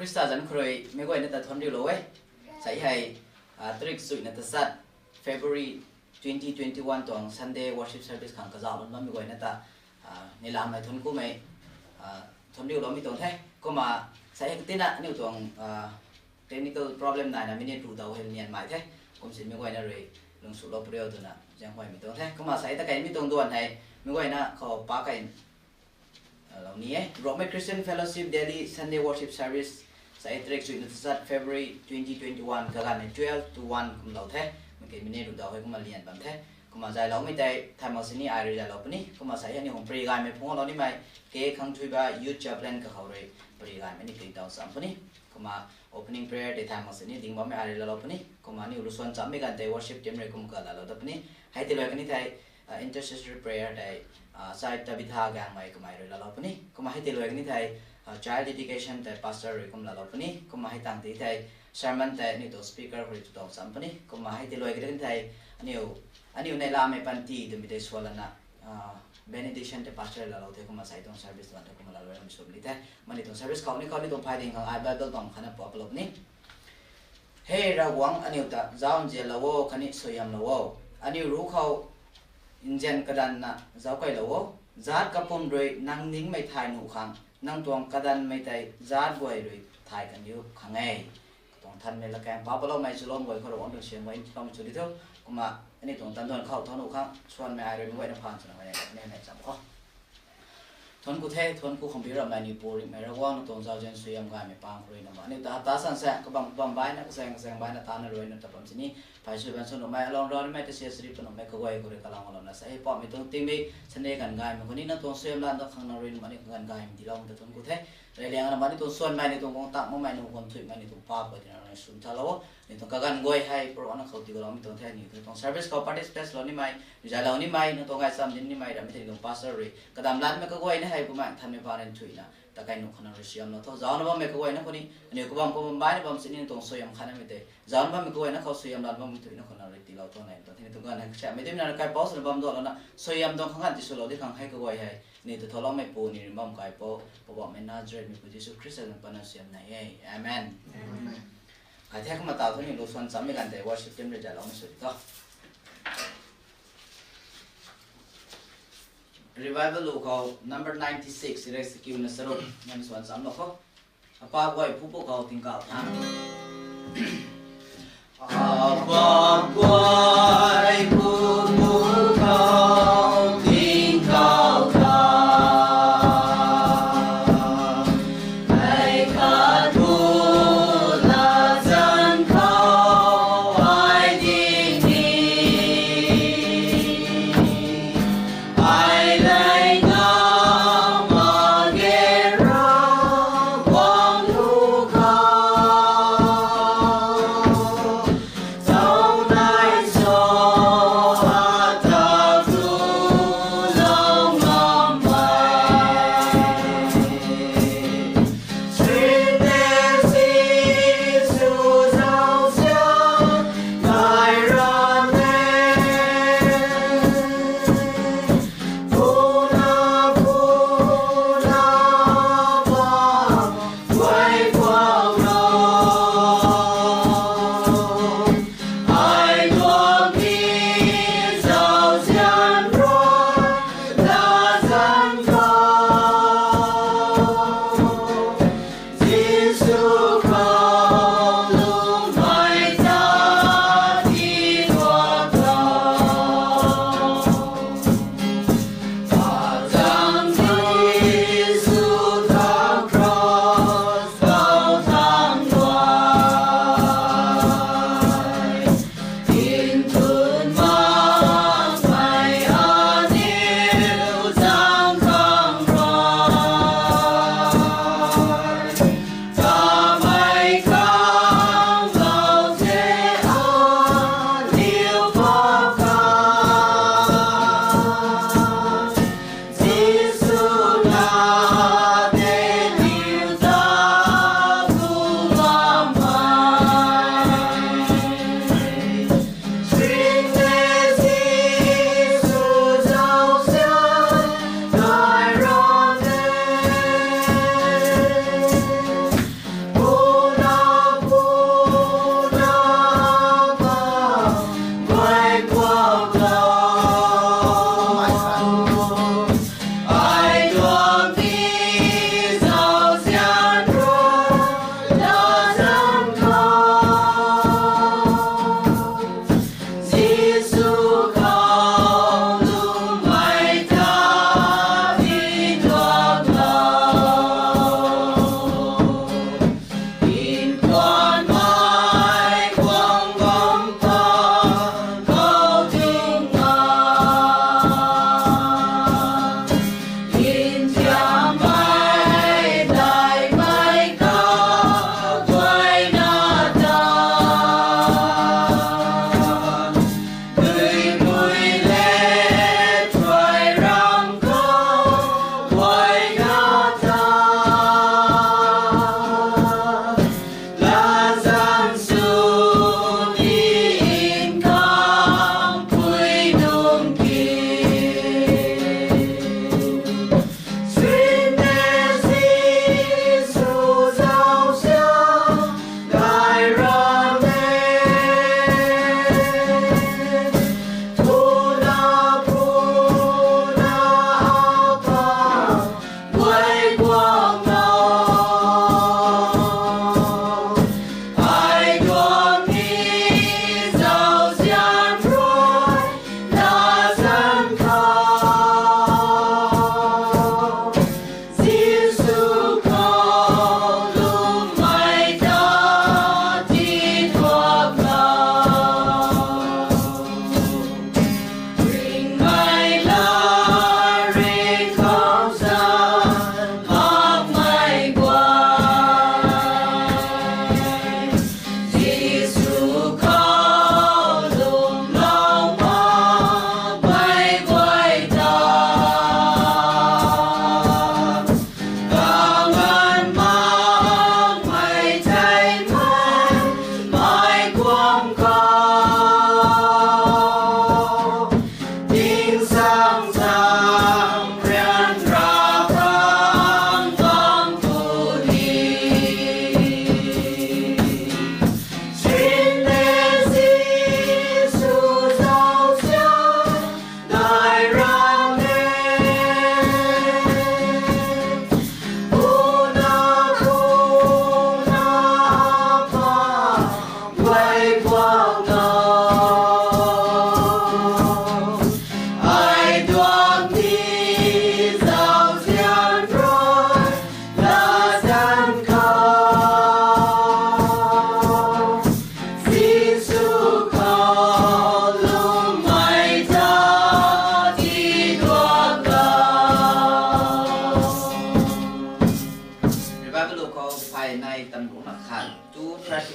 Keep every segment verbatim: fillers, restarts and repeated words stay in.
Khrista zanc khou rui meic guayna ta thuanc riulou e. Sei hei, tarik chuihna tachat February twenty twenty-one tuang Sunday worship service khang kazauh lun bammei guayna ta neilamei thuanc kumei thuanc riuloumei tuang the. Kumna sei hei katina aniu tuang technical problem naina minute ru dau hei nianmei the. Kum si meic guayna rui lungswlou pariu twna zaenghuaymei tuang the. Kumna sei ta kaimei tuang duan hei meic guayna khou pa kai lou ni e. Rongmei Christian Fellowship Delhi Sunday Worship Service sei tarik chuihna tachat February twenty twenty-one kaganv hei twelve to one kumlou the. Mei kei minute ru dau hei kumna lian bam the. Kumna zayloumei tei thay mak sini ai rui zaylou puni. Kumna sei hei aniu khang pary gaymei phungclou nimei K Khangthuiba Youth Chaplain kakhou rui pary gaymei ni kingtau cham puni. Kumna opening prayer tei thay mak sini ding bammei ai rui laalou puni. Kumna aniu lu suan chammei ganv tei worship team rui kum kalaalou dat puni. Hei tiiluai kani thei intercessory prayer tei Chai Tabitha Gangmei kamei rui laalou puni. Kumna hei tiiluai kani thei child dedication tei pastor rui kum laalou puni. Kumna hei tang ti thei sermon tei aniu tuang speaker khou rui tu tuang cham puni. Kumna hei tiiluai kani thei aniu, aniu neihlamei panty twmei tei suan lana benediction tei pastor laalou the. Kumna sei tuang service tuang tei kumna laalou ramei sw ni the. Mani tuang service khou ni khou ni tuang phay ding khang ai Bible bam khatna pw palou puni. He Ravguangc, aniu ta zauc nzianlou o khatni suaihiamlou o. Aniu ruc khou nzian kadanvna zauc kailou o. Zaat kapwm rui nang ningmei thay nuh khang nang tuang kadanvmei tei zaat guay rui thay kandiu khang e. Katuang nthanmei latkaeng pa paloumei chuloumei guay khou Ravguangc tuang siam guay ntiloumei sw di tho. Kumna aniu tuang tanduan khou thau nuh khang suanmei ai rui meic guayna phaan swna mei ni mei cham kho. Thuanc ku the, thuanc ku khang bi ramei aniu Pu ringhmei Ravguangc, nang tuang zauzian suaihiam gaymei pang khou rui na ma aniu ta ta san se kabam kabam baina, kazaeng kazaeng baina tana rui na ta bam sini phay sui ban sw nuhmei alung rui mei ta sia sari pa nuhmei kaguay khou rui kalang louna sei hei pamei tuang tingmei Sunday ganv gaymei khou ni nang tuang suaihiam lan ta khang nang rui na ma aniu kaganv gaymei tiiloumei ta thuanc ku the. Reyliangna ma aniu tuang suanmei, aniu tuang guang tak makmei, aniu guang thuihmei, aniu tuang paap guay tina rui swn thalou o. Aniu tuang kaganv guay hei Pu Ravguangc nang khou tiiloumei tuang the. Aniu tuang service khou participate lou nimei, zaylou nimei, nang tuang gaychamv dinc nimei, ramei thei aniu tuang pastor rui kadam lanmei kaguayna hei Bumaengh Nthanmei paan rui thuihna ta kai nuh khang nang rui suaihiamlou tho. Zaucna bammei kaguayna khou ni aniu kabam kabam baina bam sini nang tuang suaihiam khatnamei tei zaucna bammei kaguayna khou suaihiam lan bammei thuihna khou nang rui tiilou tho. Nai tuang thei ni tuang ganv hei kasiamhmei dimei nang rui kaipouc swna bam duanlouna suaihiam tuang khang ganv tiswlou di khang hei kaguay hei aniu ta tholoumei Pu ni rui bam kaipouc, Poubauhmei Nazareth mei Pu Jisu Khrista zanc pana suaihiam nai e. Amen. Ai the kumna taw thu ni lu suan chammei ganv tei worship team rui zayloumei sw di tho. Revival lu khou number ninety six, rek sikiuna charuk nang suan chamlou kho. Apa guay pu pu khou tingkauh tha. Apa guay pu pu khou tingkauh tha. Ai khat bu latzan khou ai ding ni. Ai lei ngam mak ge Ravguangc lu khou. Zauc nai zauc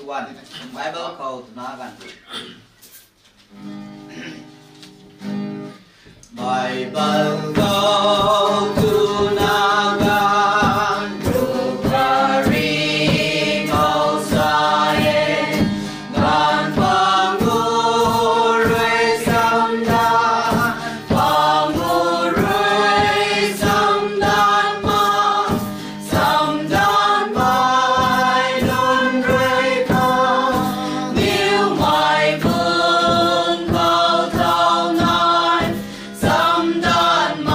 One, Bible khou twna ganv. Bible khou twna ganv, Calvary khou sa e, ganv pangu rui samdan, pangu rui samdan ma, samdanmei nunc rui kha, niwmei bun khou thau nai, samdanmei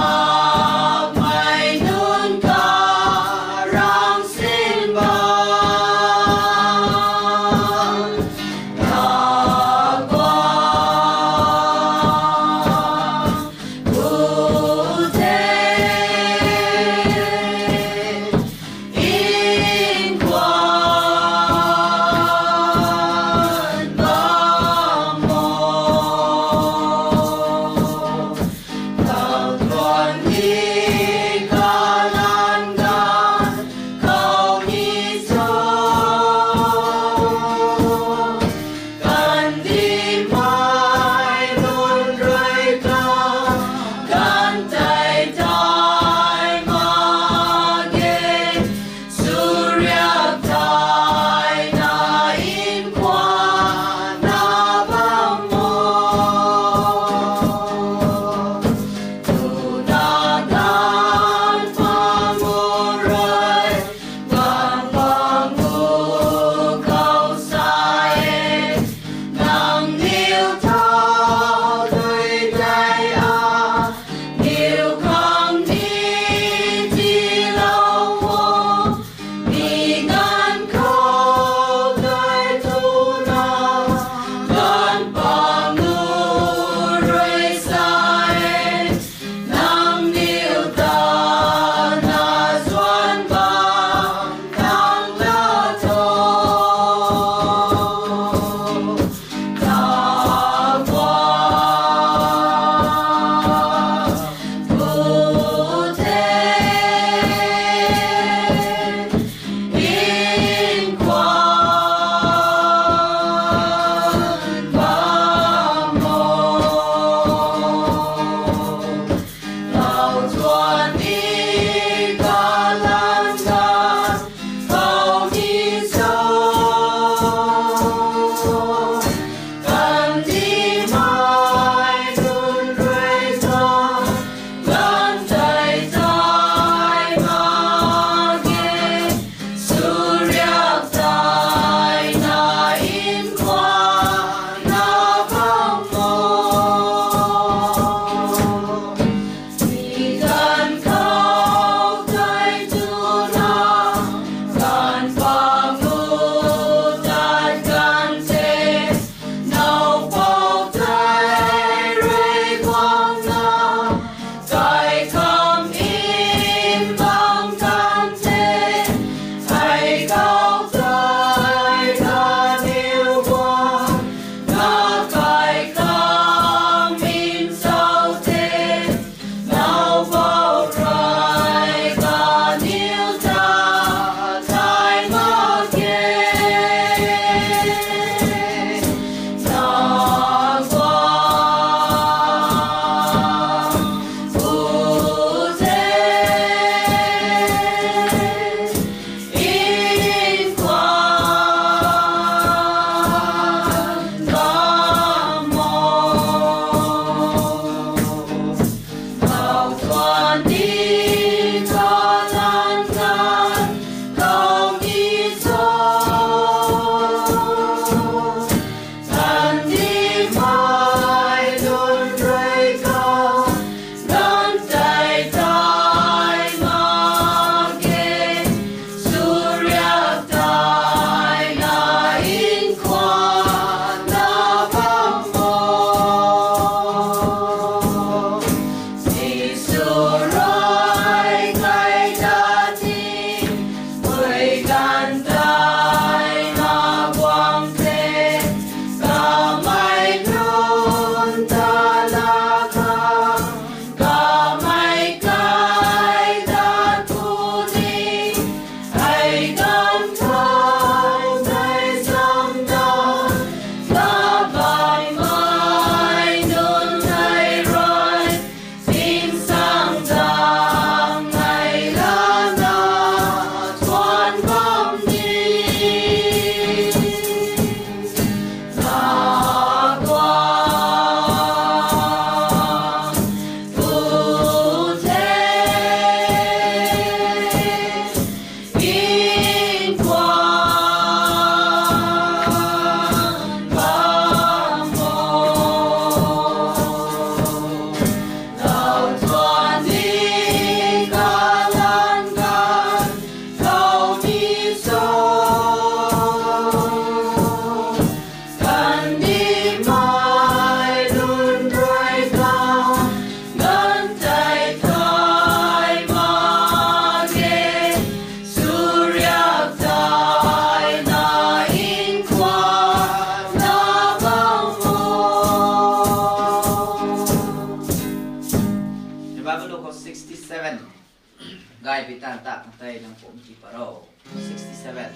Ai bi tan tak tei nang pumc ti paro. Sixty-seven.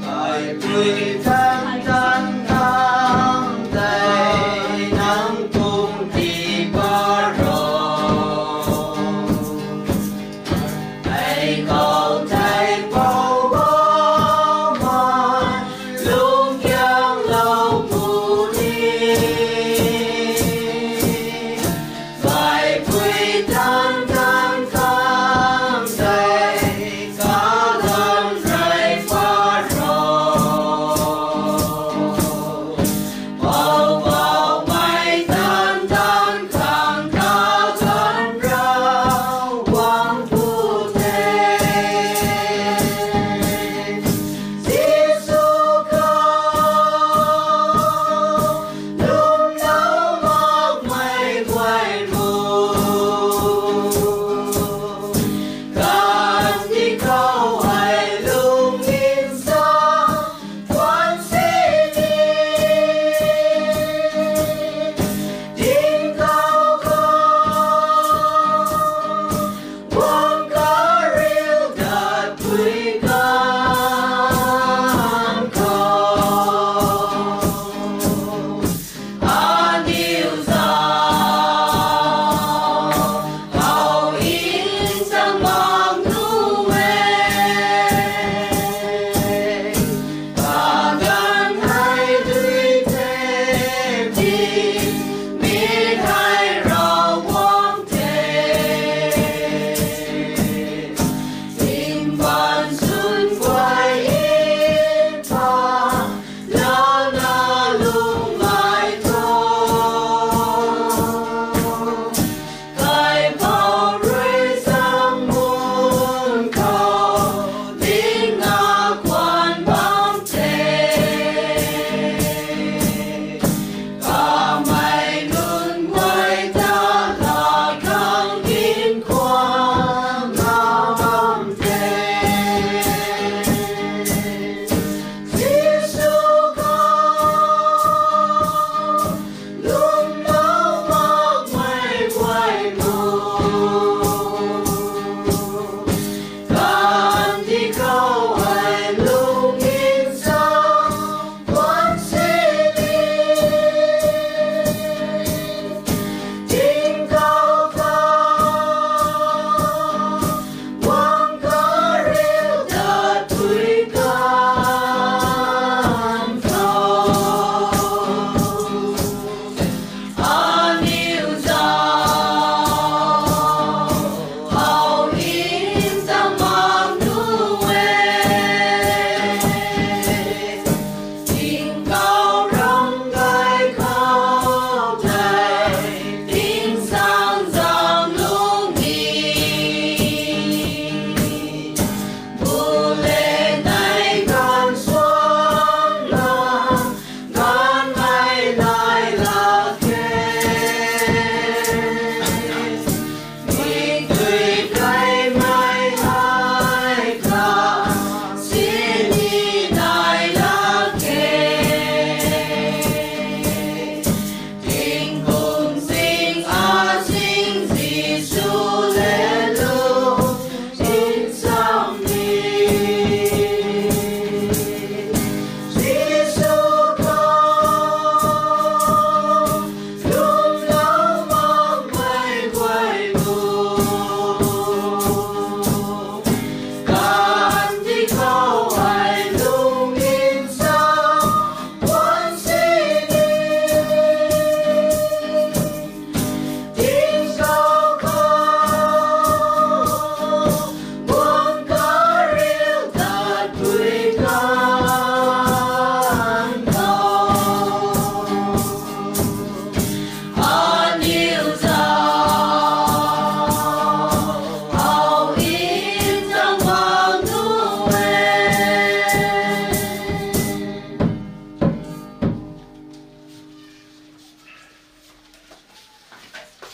Ai pui tan tan khang tei nang pumc ti paro. Ai khou tei pou bou mai lungc kiang lou puni. Ai pui tan tan khang tei kaganv rey paro. Pou bou mai tan tan khang kaganv rey guang pu the. Jisu khou lwmlou makmei guay mu. Kandih khou ai lungning sa, kuan sini tingkauh khou guang karil dat pui ganv khou. Aniu zauc khou insang bam nu e. Kaganv hei dui the, tingmik hei rav guang the. Tingbaanv swn guay e pa, lana lungmei tho. Kaipouc rui zangmun khou dingna kuan bam the. Kamei nunc guay ta la khang kin kuan na bam the. Jisu khou lwmlou makmei guay mu. Kandih khou ai lungning sa, kuan sini tingkauh khou guang karil dat pui ganv khou. Aniu zauc khou insang bam nu e. Tingkauh ram gay khou tei tingsaeng zaeng lungning bu le nei ganv suangna, gaanvmei nai lak khe. Mikdui kaimei ai kha sini nai lak khe. Tingkum sing a sing Jisu le lu tingsam ni. Jisu khou lwmlou makmei guay mu. Kandih khou ai lungning sa, kuan sini tingkauh khou guang karil dat pui ganv khou. Aniu zauc khou insang bam nu e.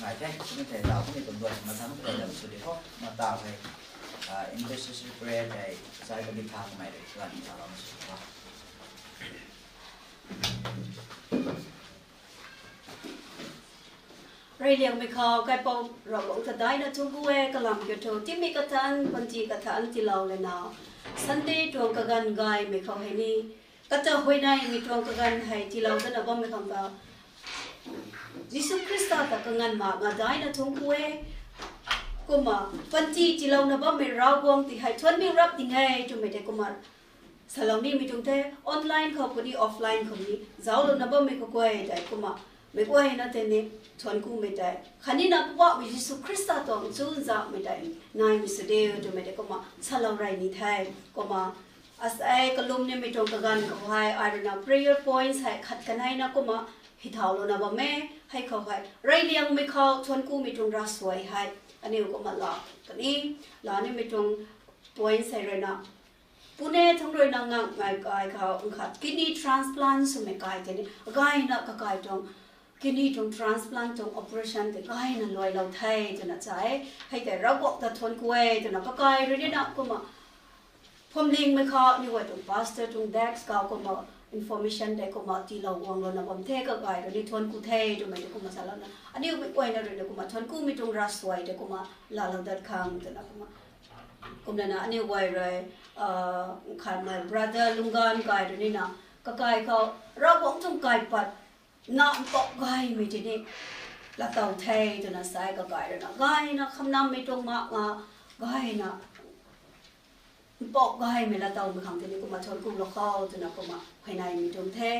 Ngai the, kumna thei tau kumna tuang duan, ma thang thei lam sw di ho, ma tau hei, ah, intercessory prayer tei, sai ka di tha kamei rui, lan tau lam sw di ho. Reyliangmei khou kaipouc Ravguangc ta daina thuanc ku e, kalam kiu thu tingmik kathanc, panty kathanc tiilou lana, Sunday tuang kaganv gaymei khou hei ni, kata huayneymei tuang kaganv hei tiilou dana bammei khang ta Jisu Khrista ta kanganv mak nga daina thuanc ku e. Kumna panty tiilouna bammei Ravguangc ti hei thuanc bi rap ding e twmei tei kumna salou nimei tuang the, online khou puni offline khou ni zauclouna bammei kaguay tei kumna meic guayna tei ni thuanc kumei tei khatnina Poubauhmei Jisu Khrista tuang chuzaenghmei tei naimei sw diu twmei tei kumna salou rey ni the. Kumna asei kalum nimei tuang kaganv khou hei ai ruina prayer points hei khat kaneina kumna hei thaulouna bam e. Hei khou hei reyliangmei khou thuanc kumei tuang ravsuai hei aniu kumna la kani, la nimei tuang points hei ruina Pune thangc ruina ngangmei kai khou nkhat kidney transplant swmei kai tei ni gayna kakai tuang kidney tuang transplant tuang operation tei gayna luailou the twna sa e. Hei tei Ravguangc ta thuanc ku e twna kakai rui nina kumna phuamlingmei khou aniu guay tuang pastor tuang desk khou kumna information tei kumna tiilou guanglouna bam the, kakai rui ni thuanc ku the twmei tei kumna salouna aniu meic guayna rui ni kumna thuanc kumei tuang ravsuai tei kumna laalou dat khang twna kumna kumlana aniu guay rui khanmei brother Lungganv kai rui nina kakai khou Ravguangc tuang kaipat na mpouh gaymei tei ni laatow the twna sa e. Kakai ruina gayna khamnammei tuang mak nga gayna mpouh gaymei laatowmei khang tei ni kumna thuanc kulou khou twna kumna huayneymei tuang the,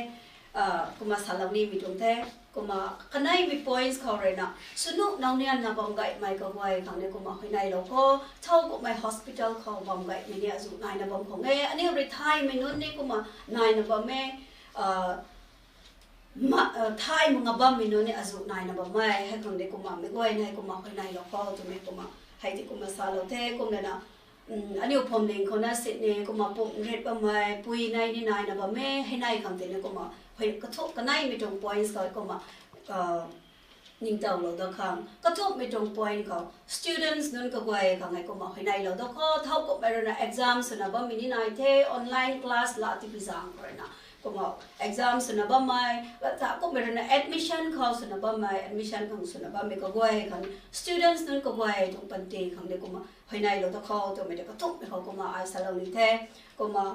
kumna salou nimei tuang the. Kumna kaneimei points khou ruina swnuh nau nianna bam gaymei kaguay khang ni kumna huayneylou khou, thowkumhmei hospital khou bam gaymei ni azuh naina bam khang e. Aniu rui thaymei nunc ni kumna naina bam e, thaymei nga bammei nunc ni azuh naina bam e. Hei khang ni kumna meic guayna hei kumna huayneylou khou twmei kumna hei tei kumna salou the. Kumlana aniu phuamling khou na sini kumna pumh rit bammei pui nei ni naina bam e, hei nei khang tei ni kumna kathumh kaneimei tuang points khou kumna ningtowlou dat khang, kathumhmei tuang point khou students nunc kaguay khang hei kumna huayneylou dat khou, thowkumhmei ruina exam swna bammei ni nai the, online class la tipui zaeng khou ruina kumna exam swna bammei, thowkumhmei ruina admission khou swna bammei, admission khang swna bammei kaguay khang students nunc kaguay tuang panty khang ni kumna huayneylou dat khou twmei tei kathumhmei khou kumna ai salou ni the. Kumna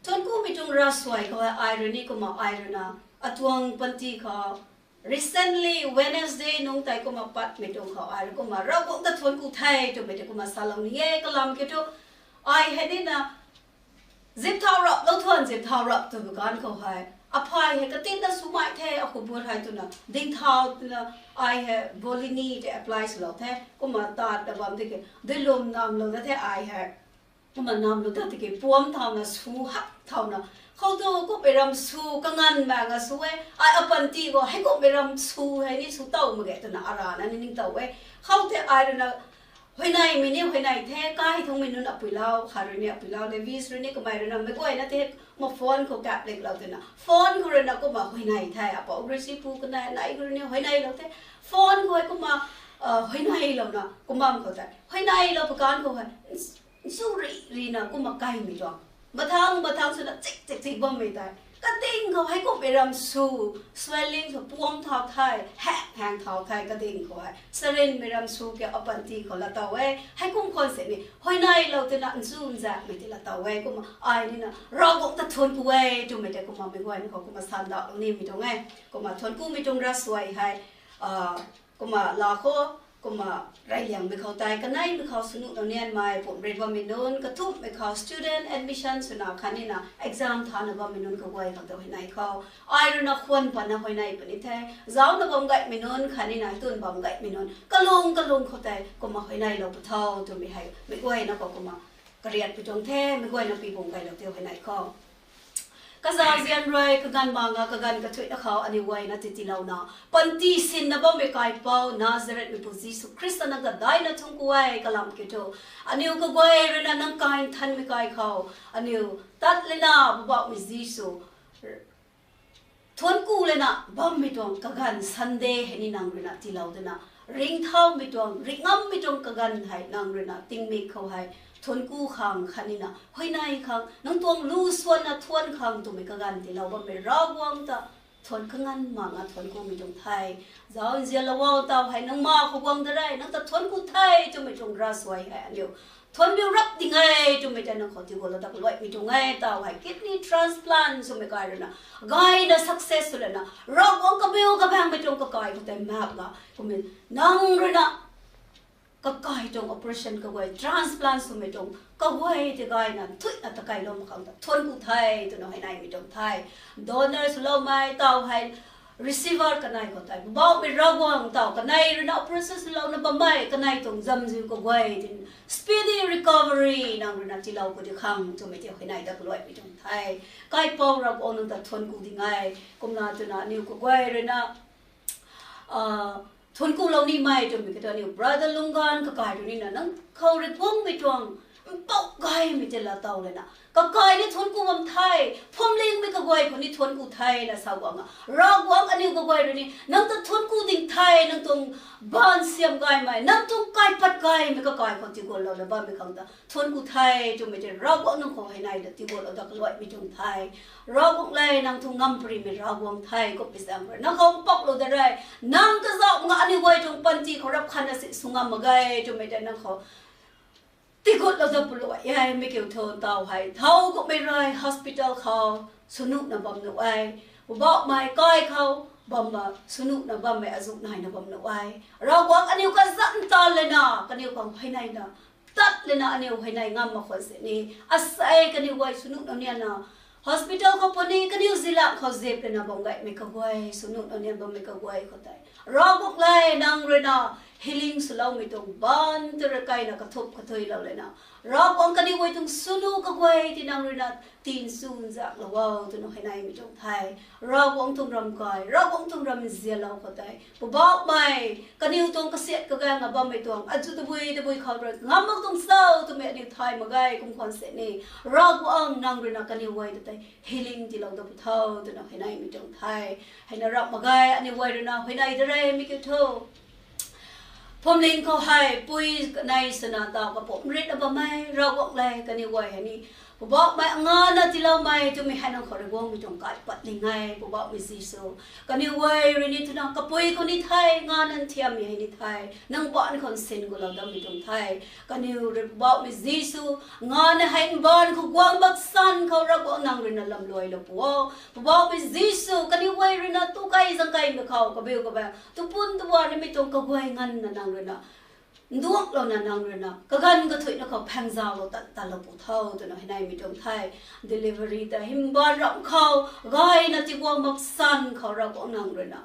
thuanc kumei tuang ravsuai khou hei ai rui ni kumna ai ruina atuang panty khou recently Wednesday nungc tei kumna patmei tuang khou ai rui kumna Ravguangc ta thuanc ku the twmei tei kumna salou ni e. Kalam kiu thu ai hei nina zip thau rap, lou thuan zip thau rap twpui ganv khou hei aphay hei katinna swmei the, akhou but hei twna ding thau twna ai hei Volini tei apply swlou the. Kumna tat ta bam tiki duilum namlou dat the ai hei. Kumna namlou dat tiki puam thauna sw hak thauna khou tu kummei ram sw kanganv mak nga sw e, ai apanty khou hei kummei ram sw hei ni sw tow mak ge twna arana ni ningtow e. Khou tei ai ruina huayneymei ni huayney the, kai thangmei nunc apuilou khat rui ni, apuilou Levis rui ni, kamei ruina meic guayna tei ma phone khou kapliklou twna phone khou ruina kumna huayney the. Apou Gracie pu kanei nai khou rui ni huayneylou the, phone khou hei kumna huayneylouna kumbam khou tei huayneylou pui ganv khou hei nsu ri rina kumna kaimei tuang, mathang mathang swna chik chik chik bammei tei kading khou hei kummei ram sw, swelling sw puam thau the, hang hang thau the, kading khou hei sarinmei ram sw ke apanty khou laatow e. Hei kum khwan sini huayneylou twna nsu nzakmei tei laatow e. Kumna ai nina Ravguangc ta thuanc ku e twmei tei kumna meic guayna khou kumna sandauhlou nimei tuang e. Kumna thuanc kumei tuang ravsuai hei kumna la khou, kumna reyliangmei khou tei kaneimei khou swnuh nau nianmei pumh rit bammei nunc, kathumhmei khou student admission swna khatnina exam thana bammei nunc kaguay khang ta huayney khou ai ruina khwan patna huayney puni the. Zaucna bam gaymei nunc khatnina twn bam gaymei nunc kalung kalung khou tei kumna huayneylou pu tho twmei hei meic guayna khou kumna kariatpui tuang the. Meic guayna pi bung gaylou tei huayney khou kazauzian rui kaganv manga kaganv kathuina khou aniu guayna titilouna panty sinna bammei kaipouc Nazaretmeipu Jisu Khrista nang ta daina thuanc ku e. Kalam kiu thu aniu kaguay ruina nang kai nthanmei kai khou aniu tat lana Poubauhmei Jisu thuanc ku lana bammei tuang kaganv Sunday hei ni nang ruina tiilou dana ringcthaumei tuang ringngammei tuang kaganv hei nang ruina tingmik khou hei thuanc ku khang khatnina huayney khang nang tuang lu swanna thuanc khang twmei kaganv tiilou bammei Ravguangc ta Thuanc kanganv manga thuanc kumei tuang the. Zauc nzianlou o, taw hei nang ma khou guang da re, nang ta thuanc ku the twmei tuang ravsuai hei aniu thuanc biu rap ding e twmei tei nang khou tiigualou dat kaluaimei tuang e. Taw hei kidney transplant swmei kai ruina gayna success sw lana Ravguangc kabiu kabaengmei tuang kakai khou tei map ga kummei nang ruina kakai tuang operation kaguay, transplant swmei tuang kaguay tei gayna thuina takailou mak khang ta thuanc ku the twna hei naimei tuang the. Donor swloumei taw hei receiver kanei khou tei Poubauhmei Ravguangc, taw kanei ruina operation swlouna bammei kanei tuang zamziu kaguay tin speedy recovery nang ruina tiilou ku di khang twmei tei hei nai dat kaluaimei tuang the. Kaipouc Ravguangc, nang ta thuanc ku ding e. Kumna twna aniu kaguay ruina thuanc kulou nimei twmei khou tei aniu brother Lungganv kakai rui nina nang khou rui guangmei tuang mpouh gaymei tei laa taw lana kakai ni thuanc ku bam the, phuamlingmei kaguay khou ni thuanc ku the na sa guangna Ravguangc, aniu kaguay rui ni nang ta thuanc ku ding the, nang tuang baanv siam gaymei, nang tuang kaipat gaymei kakai khou tiigualou la bammei khang ta thuanc ku the twmei tei Ravguangc, nang khou hei nai ta tiigualou dat kaluaimei tuang the. Ravguangc le, nang tuang ngamparymei Ravguangc the. Kummei zaeng rui nang khou mpouhlou da re, nang kazauh nga aniu guay tuang panty khou rap khanna si sw ngam mak ge twmei tei nang khou tiigualou dat kaluai e. Mi kiu thu taw hei thowkumhmei rui hospital khou swnuhna bam nuh e. Poubauhmei kai khou bamna swnuhna bammei azuh naina bam nuh e. Ravguangc, aniu kazanc ta lana kaniw khang hei naina tat lana aniu hei nai ngam mak khwan sini, asei kaniw guay swnuhna nianna hospital khou puni kaniw zilan khou zip lana bam gaymei kaguay, swnuhna nian bammei kaguay khou tei Ravguangc le, nang ruina healing swloumei tuang baanv tei rui kaina kathup kathuilou lana Ravguangc, kaniw guay tuang swnu kaguay tei nang ruina tinchunzaklou o twna hei naimei tuang the. Ravguangc tuang ram kai, Ravguangc tuang ram nzianlou khou tei Poubauhmei, kaniw tuang kasiat kagaengna bammei tuang azuh tabui tabui khou rui ngam mak tuang cho twmei aniu thay mak ge. Kum khwan sini Ravguangc, nang ruina kaniw guay ta tei healing tiilou dat pw tho twna hei naimei tuang the. Heina rap mak ge, aniu guay ruina hei nai da re. Mi kiu thu phuamling khou hei pui kanei swna taw kapumc ritna bammei Ravguangc le, kaniw guay hei ni Poubauhmei ngana tiiloumei twmei hei nang khou rui guangmei tuang kaipat ling e. Poubauhmei Jisu, kaniw guay rui ni twna kapui khou ni the, ngana nthiammei hei ni the, nang baanc khou nsin gulou dammei tuang the. Kaniw rui Poubauhmei Jisu, ngana hei mbaanv khou guang bak san khou Ravguangc nang ruina lamluailou pw o. Poubauhmei Jisu, kaniw guay ruina tu kai zang kaimei khou kabiu kabaeng tupun tuba nimei tuang kaguay nganvna nang ruina nduaklouna nang ruina kaganv kathuicna khou phaengzaklou tat talou pw tho twna hei naimei tuang the. Delivery ta hymbaanv ramh khou gayna tiguang mak san khou Ravguangc nang ruina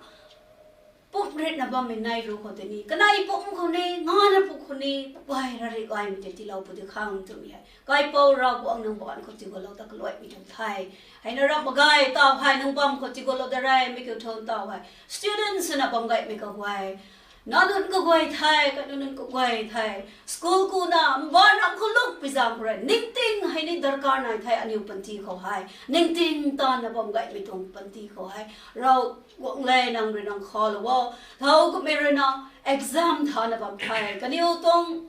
pumc ritna bammei nai ru khou tei ni, kanei pumc khou ni, ngana pumc khou ni, pugay rari gaymei tei tiilou pw di khang twmei hei kaipouc Ravguangc, nang baanc khou tiigualou dat kaluaimei tuang the. Heina rap mak ge, taw hei nang bam khou tiigualou da re. Mi kiu thu taw hei student swna bam gaymei kaguay, nac nunc kaguay the, kaniw nunc kaguay the, school kuna mbaanv ramh khou lungcpui zaeng khou rui ningting hei ni darkar nai the. Aniu panty khou hei ningting tanna bam gaymei tuang panty khou hei Ravguangc le, nang rui nang khalou o. Thowkumhmei ruina exam thana bam the, kaniw tuang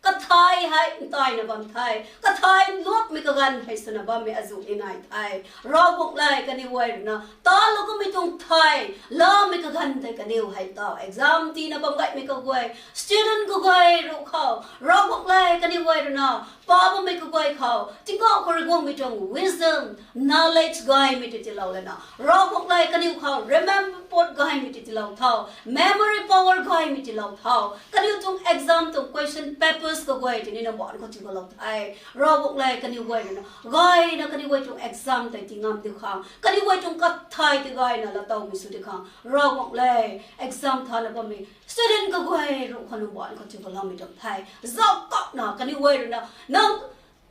kathai hei ntaina bam the, kathai nluakmei kaganv hei swna bammei azuh ni nai the. Ravguangc le, kaniw guay ruina talou kummei tuang thai lamei kaganv tei kaniw hei taw exam tiina bam gaymei kaguay, student kaguay ruc khou Ravguangc le, kaniw guay ruina pa bammei kaguay khou tingkauh khou rui guangmei tuang wisdom, knowledge gaymei tei tiilou lana Ravguangc le, kaniw khou remember put gaymei tei tiilou tho, memory power gaymei tiilou tho. Kaniw tuang exam tuang question papers kaguay tei ni nang baanc khou tiigualou the. Ravguangc le, kaniw guay ruina gayna kaniw guay tuang exam tei tii ngam di khang, kaniw guay tuang kathai tei gayna laatowmei sw di khang Ravguangc le, exam thana bammei student kaguay ruc khou nang baanc khou tiigualoumei tuang the. Zauc kakna kaniw guay ruina nang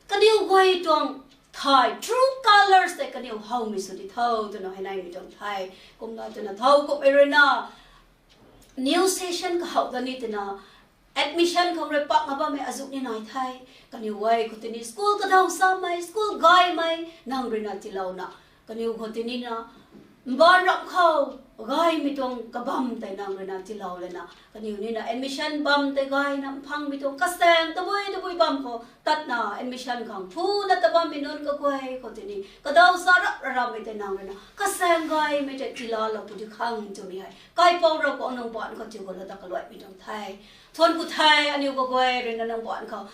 kaniw guay tuang thai true colours tei kaniw howmei sw di tho twna hei naimei tuang the. Kumna twna thowkumhmei ruina new session kahow da ni twna admission khang rui pakna bammei azuh ni nai the. Kaniw guay khou tei ni school kadaw samei, school gaymei nang ruina tiilouna, kaniw khou tei nina mbaanv ramh khou gaymei tuang kabam tei nang ruina tilou lana, kaniw nina admission bam tei gayna mphangmei tuang kasaeng tabui tabui bam khou tatna admission khang phuna tabammei nunc kaguay khou tini kadaw sa rap raramei tei nang ruina kasaeng gaymei tei tilalou pudi khang twmei hei kaipouc Ravguangc nang baanc khou tiikhou lou ta kaluaimei tuang the. Thuan khou the aniu kaguay ruina nang baanc khou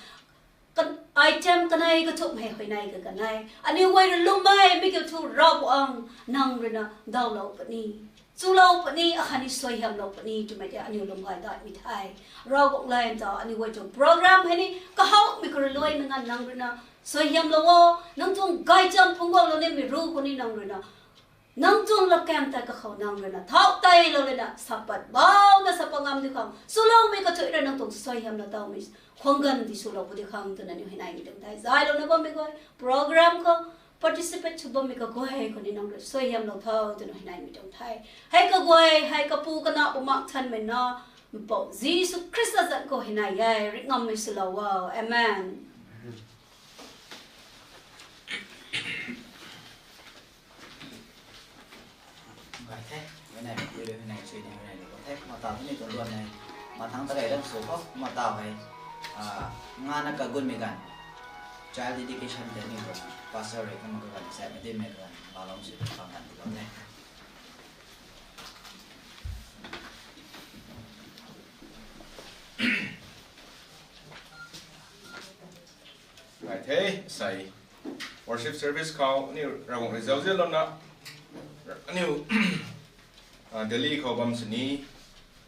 item kanei kathumh hei huayney ka kanei aniu guay rui lwmmei mi kiu thu Ravguangc nang ruina dawlou puni, chulou puni, akhatni suaihiamlou puni twmei tei aniu lwm gay daihmei the. Ravguangc lam ta aniu guay tuang program hei ni kahawmei khou rui luaimei nganv nang ruina suaihiamlou o, nang tuang gaychamv phungc guanglou nimei ru khou ni nang ruina nang tuang latkaeng tei kakhou nang ruina thau teilou lana sapat bauna sapat ngam di khang swloumei kathuic rui nang tuang suaihiamlou tawmei khwang ganv di swlou pudi khang twna aniu huayneymei tuang the. Zaylouna bammei guay program khou participate sw bammei kaguay khou ni nang rui suaihiamlou tho twna huayneymei tuang the. Hei kaguay hei kapu kana bumaengh thanmei na Mpouh Jisu Khrista zanc khou huayney e. Ringh ngammei swlou o. Amen. Gay the, huayney, huayney, huayney, sui ni huayney, the, mata ni tuang duan nei, mathang ta gay lam sw khou, mata hei, ah, ngana kagunmei ganv, child dedication tei ni tuang, pastor rui kumna kaganv, samei dinmei kaganv, lalou sw tuang kaganv, the. Gay the, sei. Worship service khou aniu Ravguangc rui zauzianlouna, aniu, ah, Delhi khou bam sini,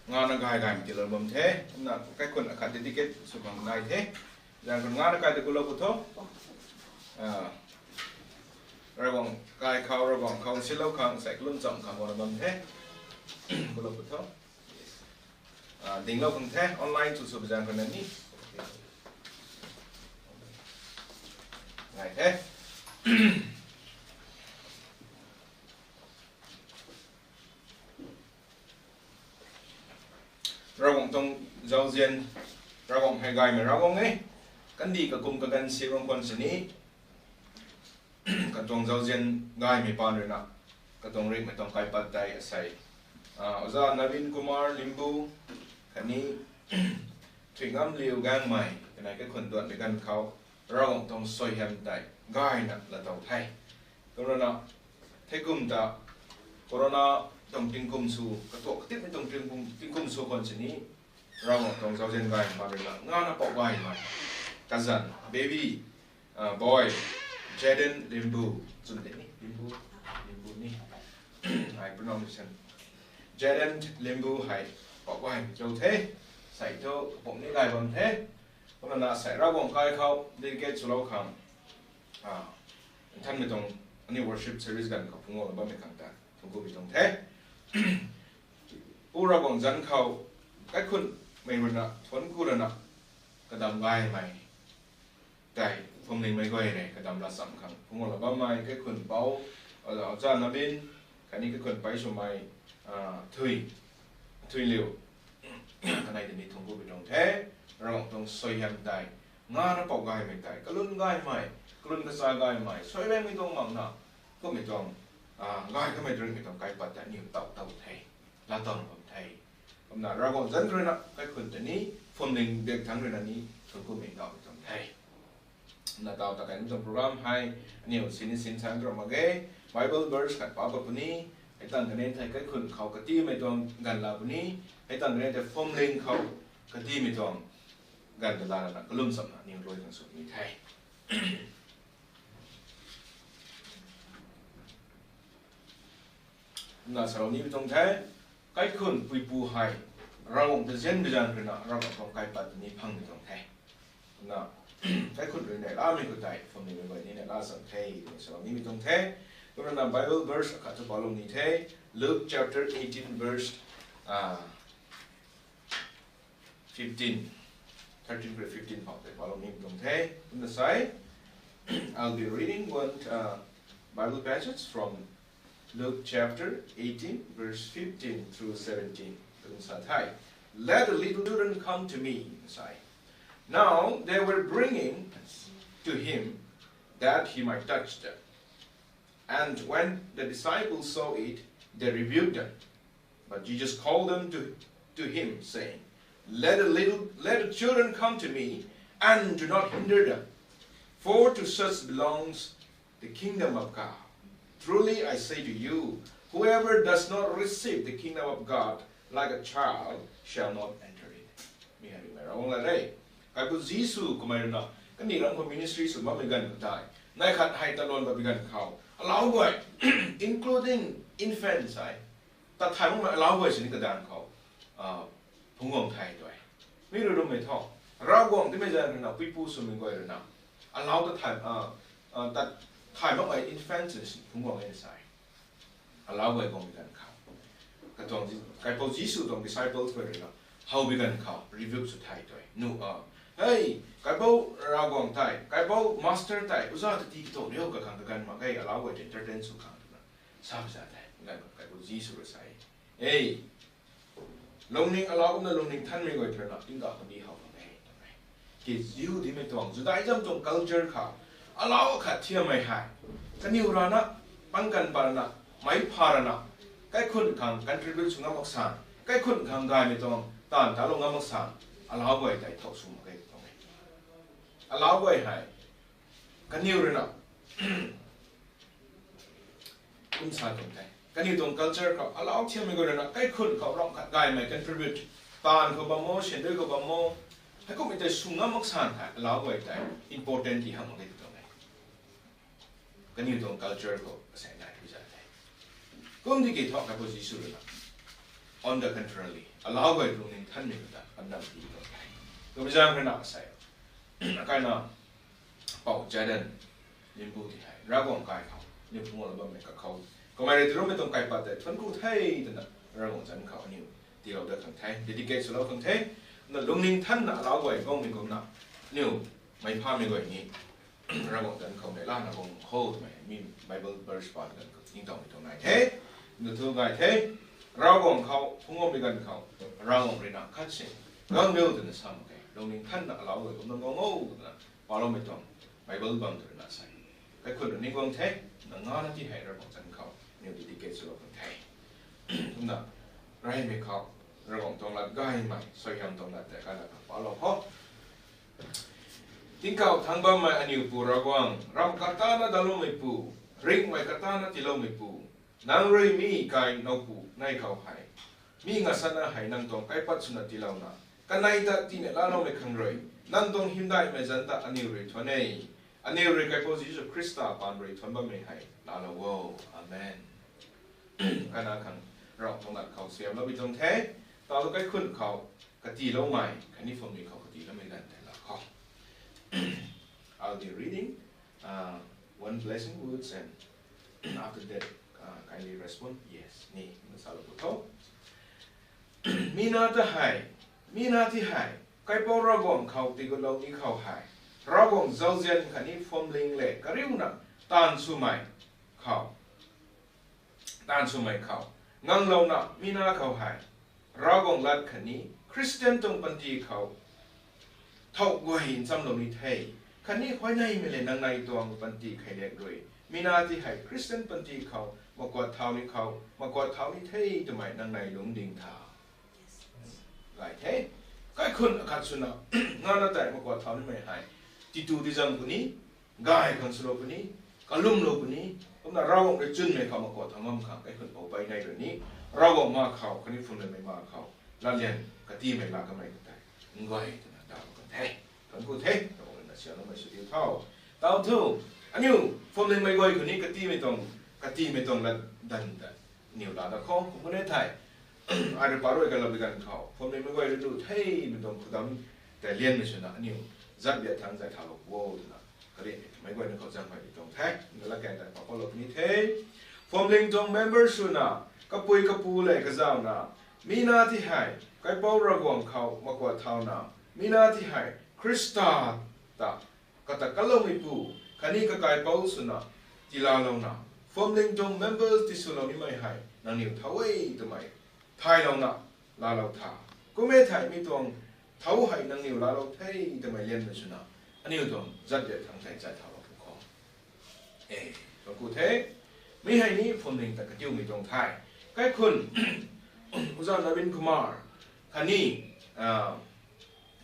ngana gay gaymei tiilou bam the, kumna kaikhun akhat dedicate sw khang nai the, zang khun ngana kai ta kulou pw tho, ah, Ravguangc kai khou, Ravguangc khou silou khang, sei kalum cham khang guangna bam the, kulou pw tho. Ah, dinglou khang the, online sw sw pazang khou na ni. Gay the. Ravguangc tuang zauzian, Ravguangc hei gaymei Ravguangc e, kandih kakum kaganv si bam khwan sini, katuang zauzian gaymei paan ruina, katuang ringhmei tuang kaipat tei asei, ah, Oja Naveen Kumar Limbu, khatni Thuingam Liu Gangmei, kanei kaikhun duanmei ganv khou, Ravguangc tuang suaihiam tei gayna laatow the. Kumrana, theikum ta, corona tuang tingkum sw, katuak katimei tuang tingkum, tingkum sw khwan sini, Ravguangc tuang zauzian gaymei paan ruina, ngana pou gaymei, kazanc, baby, ah, boy, Jaden Limbu, chwn tei ni, Limbu, Limbu ni, ai pronunciation, Jaden Limbu hei, pou gaymei kiu the, sei thu kapumc ni gay bam the, kumna sei Ravguangc kai khou dedicate swlou khang, ah, nthanmei tuang aniu worship service ganv khou phungc guangna bammei khang ta thuanc ku pi tuang the. Pu Ravguangc zanc khou, kaikhunmei ruina, thuanc ku lana, kadam gaymei tei, phuamlingmei guay rui, kadam lat cham khang phungc guangna bammei, kaikhun pou, Oja Naveen, khatni kaikhun pei swmei, ah, Thui, Thui Liu, kanei tei ni thuanc ku pi tuang the, Ravguangc tuang suaihiam tei, ngana pou gaymei tei, kalun gaymei, kalun kacha gaymei, suaihiammei tuang makna, kummei tuang, ah, gay kamei ringhmei tuang kaipat tei aniu taw taw the, laatow bam the. Kumna Ravguangc zanc ruina, kaikhun tei ni, phuamling bak thangc ruina ni, thuanc kumei ndauhmei tuang the. Kumna taw ta kaimei tuang program hei, aniu sini sin sang tu ram mak ge, Bible verse khat pa pat puni, hei tangv kanei thei kaikhun khou katimei tuang ganv la puni, hei tangv kanei thei phuamling khou katimei tuang ganv ta lana kalum chamna aniu luai khang sw puni the. Kumna salou nimei tuang the, kaikhun puipu hei, Ravguangc ta zianmei zaeng ruina, Ravguangc tuang kaipat ni phangmei tuang the. Kumna, kaikhun rui neihlamei khou tei, phuamlingmei guay ni neihla cham the, twna salou nimei tuang the. Kumna Bible verse akhat thu palou ni the, Luke chapter eighteen verse, ah, fifteen, thirteen khou rui fifteen phou tei palou nimei tuang the. Kumna sei, I'll be reading one, uh, Bible passage from Luke chapter eighteen, verse fifteen through seventeen. Kum sa the, Let the little children come to me, sei. Now they were bringing to him that he might touch them. And when the disciples saw it, they rebuked them. But Jesus called them to, to him, saying, let the little, let the children come to me, and do not hinder them, for to such belongs the kingdom of God. Truly I say to you, whoever does not receive the kingdom of God like a child shall not enter it. Mi hei rui mei Ravguangc lat re. Kaipu Jisu kamei rui na, kaniw ram khou ministry sw bammei ganv khou tei, nai khat hei ta luan bam bi ganv khou, alau guay, including infants hei, tat thay makmei alau guay sini kadanv khou, phungc guang the twe. Mi rui rummei tho, Ravguangc timei zaeng rui na, puipu swmei guay rui na, alau ta thay, tat thay makmei infants sini phungc guang e na sa e. Alau guay guang bi ganv khou, katuang, Kaipou Jisu tuang disciples guay rui na, how bi ganv khou rebuke sw the twe. Nu a, hei, Kaipou Ravguangc tei, Kaipou Master tei, uza ta ti katuang riu kakhang kaganv mak ge, alau guay ta entertain sw khang twna sa za the. Ganv khou Kaipou Jisu rui sa e, e, lungning alau kumna lungning thanmei guay tei rui na tingkauh khou ni how khang e, twmei. Kiziu dimei tuang, Judaism tuang culture khou, alau khat thiammei hei, kaniw rana, pangkan pa rana, mei pha rana, kaikhun khang contribute sw ngam mak san, kaikhun khang gaymei tuang taanv talou ngam mak san, alau guay tei thow sw mak ge tuang e. Alau guay hei, kaniw rui na, kum sa tuang the. Kaniw tuang culture khou, alau thiammei guay rui na, kaikhun khou ram khat gaymei contribute, taanv khou bam o, sandui khou bam o, heikummei tei sw ngam mak san hei, alau guay tei important ti hamh mak ge tuang e. Kaniw tuang culture khou asei nai pi za the. Kum di ki tho Kaipou Jisu rui na, on the contrary, alau guay lungning thanmei khou ta, anam ti tuang the. Kumbi zaeng rui na asei, akaina, Pou Jadon Lianpu ti hei, Ravguangc kai khou, ni phungc guang la bammei kakhou, kamei rui tiiloumei tuang kaipat tei thuanc ku the twna, Ravguangc zanc khou aniu tiilou dat khang the, dedicate swlou khang the, na lungning thanna alau guay guangmei kumna, aniu mei phamei guay ni, Ravguangc zanc khou mei lana guang khou twmei, mi Bible verse pan ganv khou ningtowmei tuang nai the, na thu gay the, Ravguangc khou phungc guangmei ganv khou, Ravguangc rui na khat si, guang riu twna sa mak khe, lungning thanna alau guay kumna guang o twna, paloumei tuang, Bible bam tu rui na sa e. Kaikhun rui ni guang the, na ngana ti hei Ravguangc zanc khou, aniu dedicate swlou khang the. Kumna, reymei khou, Ravguangc tuang lat gaymei, suaihiam tuang lat tei kana khang palou khou. Tingkauh thangc bammei aniu Pu Ravguangc, ram katana daloumeipu, ringhmei katana tiiloumeipu, nang rui mi kai nowpu nei khou hei, mi ngasana hei nang tuang kaipat swna tiilouna, kanei ta tina laloumei khang rui, nang tuang hymdaihmei zanc ta aniu rui thuan e, aniu rui Kaipou Jisu Khrista paan rui thuan bammei hei laalou o. Amen. Kana khang Ravguangc tuang lat khou siamlou bi tuang the, talu kaikhun khou, katiiloumei khatni phuamling khou katiiloumei ganv tei la khou. I'll be reading, uh, one blessing words and after that, uh, kindly respond yes, ni, na salou pu tho. Mi na ta hei, mi na ti hei, Kaipou Ravguangc khou tigutlou ni khou hei, Ravguangc zauzian khatni phuamling le kariuna, taanv swmei khou, taanv swmei khou, nganglouna mi na khou hei, Ravguangc lat khatni Khristian tuang panty khou, thow guay nchamlou ni the, khatni huayneymei le nangnei tuang panty kheiliak rui, mi na ti hei Khristian panty khou makuat thau ni khou, makuat thau ni the twmei nangnei lungding tha. Gay the. Kaikhun akhat swna, ngana tei makuat thau nimei hei, titu tizam puni, gay khang swlou puni, kalumlou puni, kumna Ravguangc rui chwnmei khou makuat thau ngam khang kaikhun pou pei nei rui ni, Ravguangc ma khou khatni phuamlingmei ma khou, latlian katimei laa kamei khou tei, nguay twna daw kan the. Kan ku the, Ravguangc rui na siamloumei sw diu tho. Tau thu, aniu, phuamlingmei guay khou ni katimei tuang, katimei tuang lat dan ta, aniu laa da khou, kum ku ne thei, ai rui pa rui kalou bi ganv khou, phuamlingmei guay rui lu themei tuang khudam tei lianmei swna aniu, zat biak thangc zay thalou o twna, kari, mei guayna khou zaenghuay di tuang the, na latkaeng tei pa palou ni the. Phuamling tuang member swna, kapui kapu le kazauna, mi na ti hei, Kaipou Ravguangc khou makuat thauna, mi na ti hei, Khrista ta, kata kaloumeipu, khatni kakaipouc swna, tiilaalouna, phuamling tuang members tiswlou nimei hei, nangniw thow e twmei, thaylouna, laalou tha. Kum e thei mi tuang, thow hei nangniw laalou the twmei lianmei swna, aniu tuang zat biak thangc tei zay thalou pu khou. E, tuang ku the, mi hei ni phuamling ta katiumei tuang the. Kaikhun, Oja Navin Kumar khatni, ah,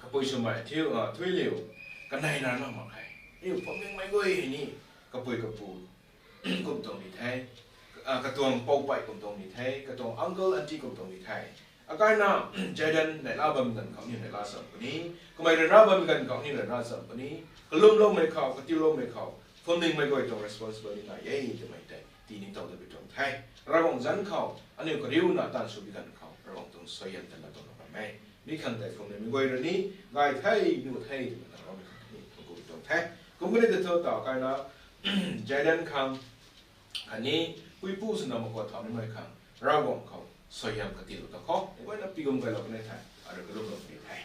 kapui swmei thiu, ah, Thuiliu kanei na na mak khe. Aniu phuamlingmei guay hei ni kapui kapu kum tuang ni the, ah, katuang poupei kum tuang ni the, katuang uncle aunty kum tuang ni the. Akaina, Jayden neihla bam ganv khou aniu neihla cham puni, kamei ryanra bam ganv khou aniu ryanra cham puni, kalumloumei khou, katiuloumei khou, phuamlingmei guay tuang responsibility nai e twmei tei tii ni tow da bi tuang the. Ravguangc zanc khou aniu kariuna taanv sw bi ganv khou Ravguangc tuang suaihiam tana tuang na bam e. Mi khang tei phuamlingmei guay rui ni gay the, nuh the twmei na Ravguangc khang ni thangc ku bi tuang the. Kum kani ta thu tau kaina, Jayden khang khatni puipu swna makuat thau nimei khang Ravguangc khou suaihiam katilou ta khou, mei guayna pi kum gaylou kanei the, arui kalumlou ni the.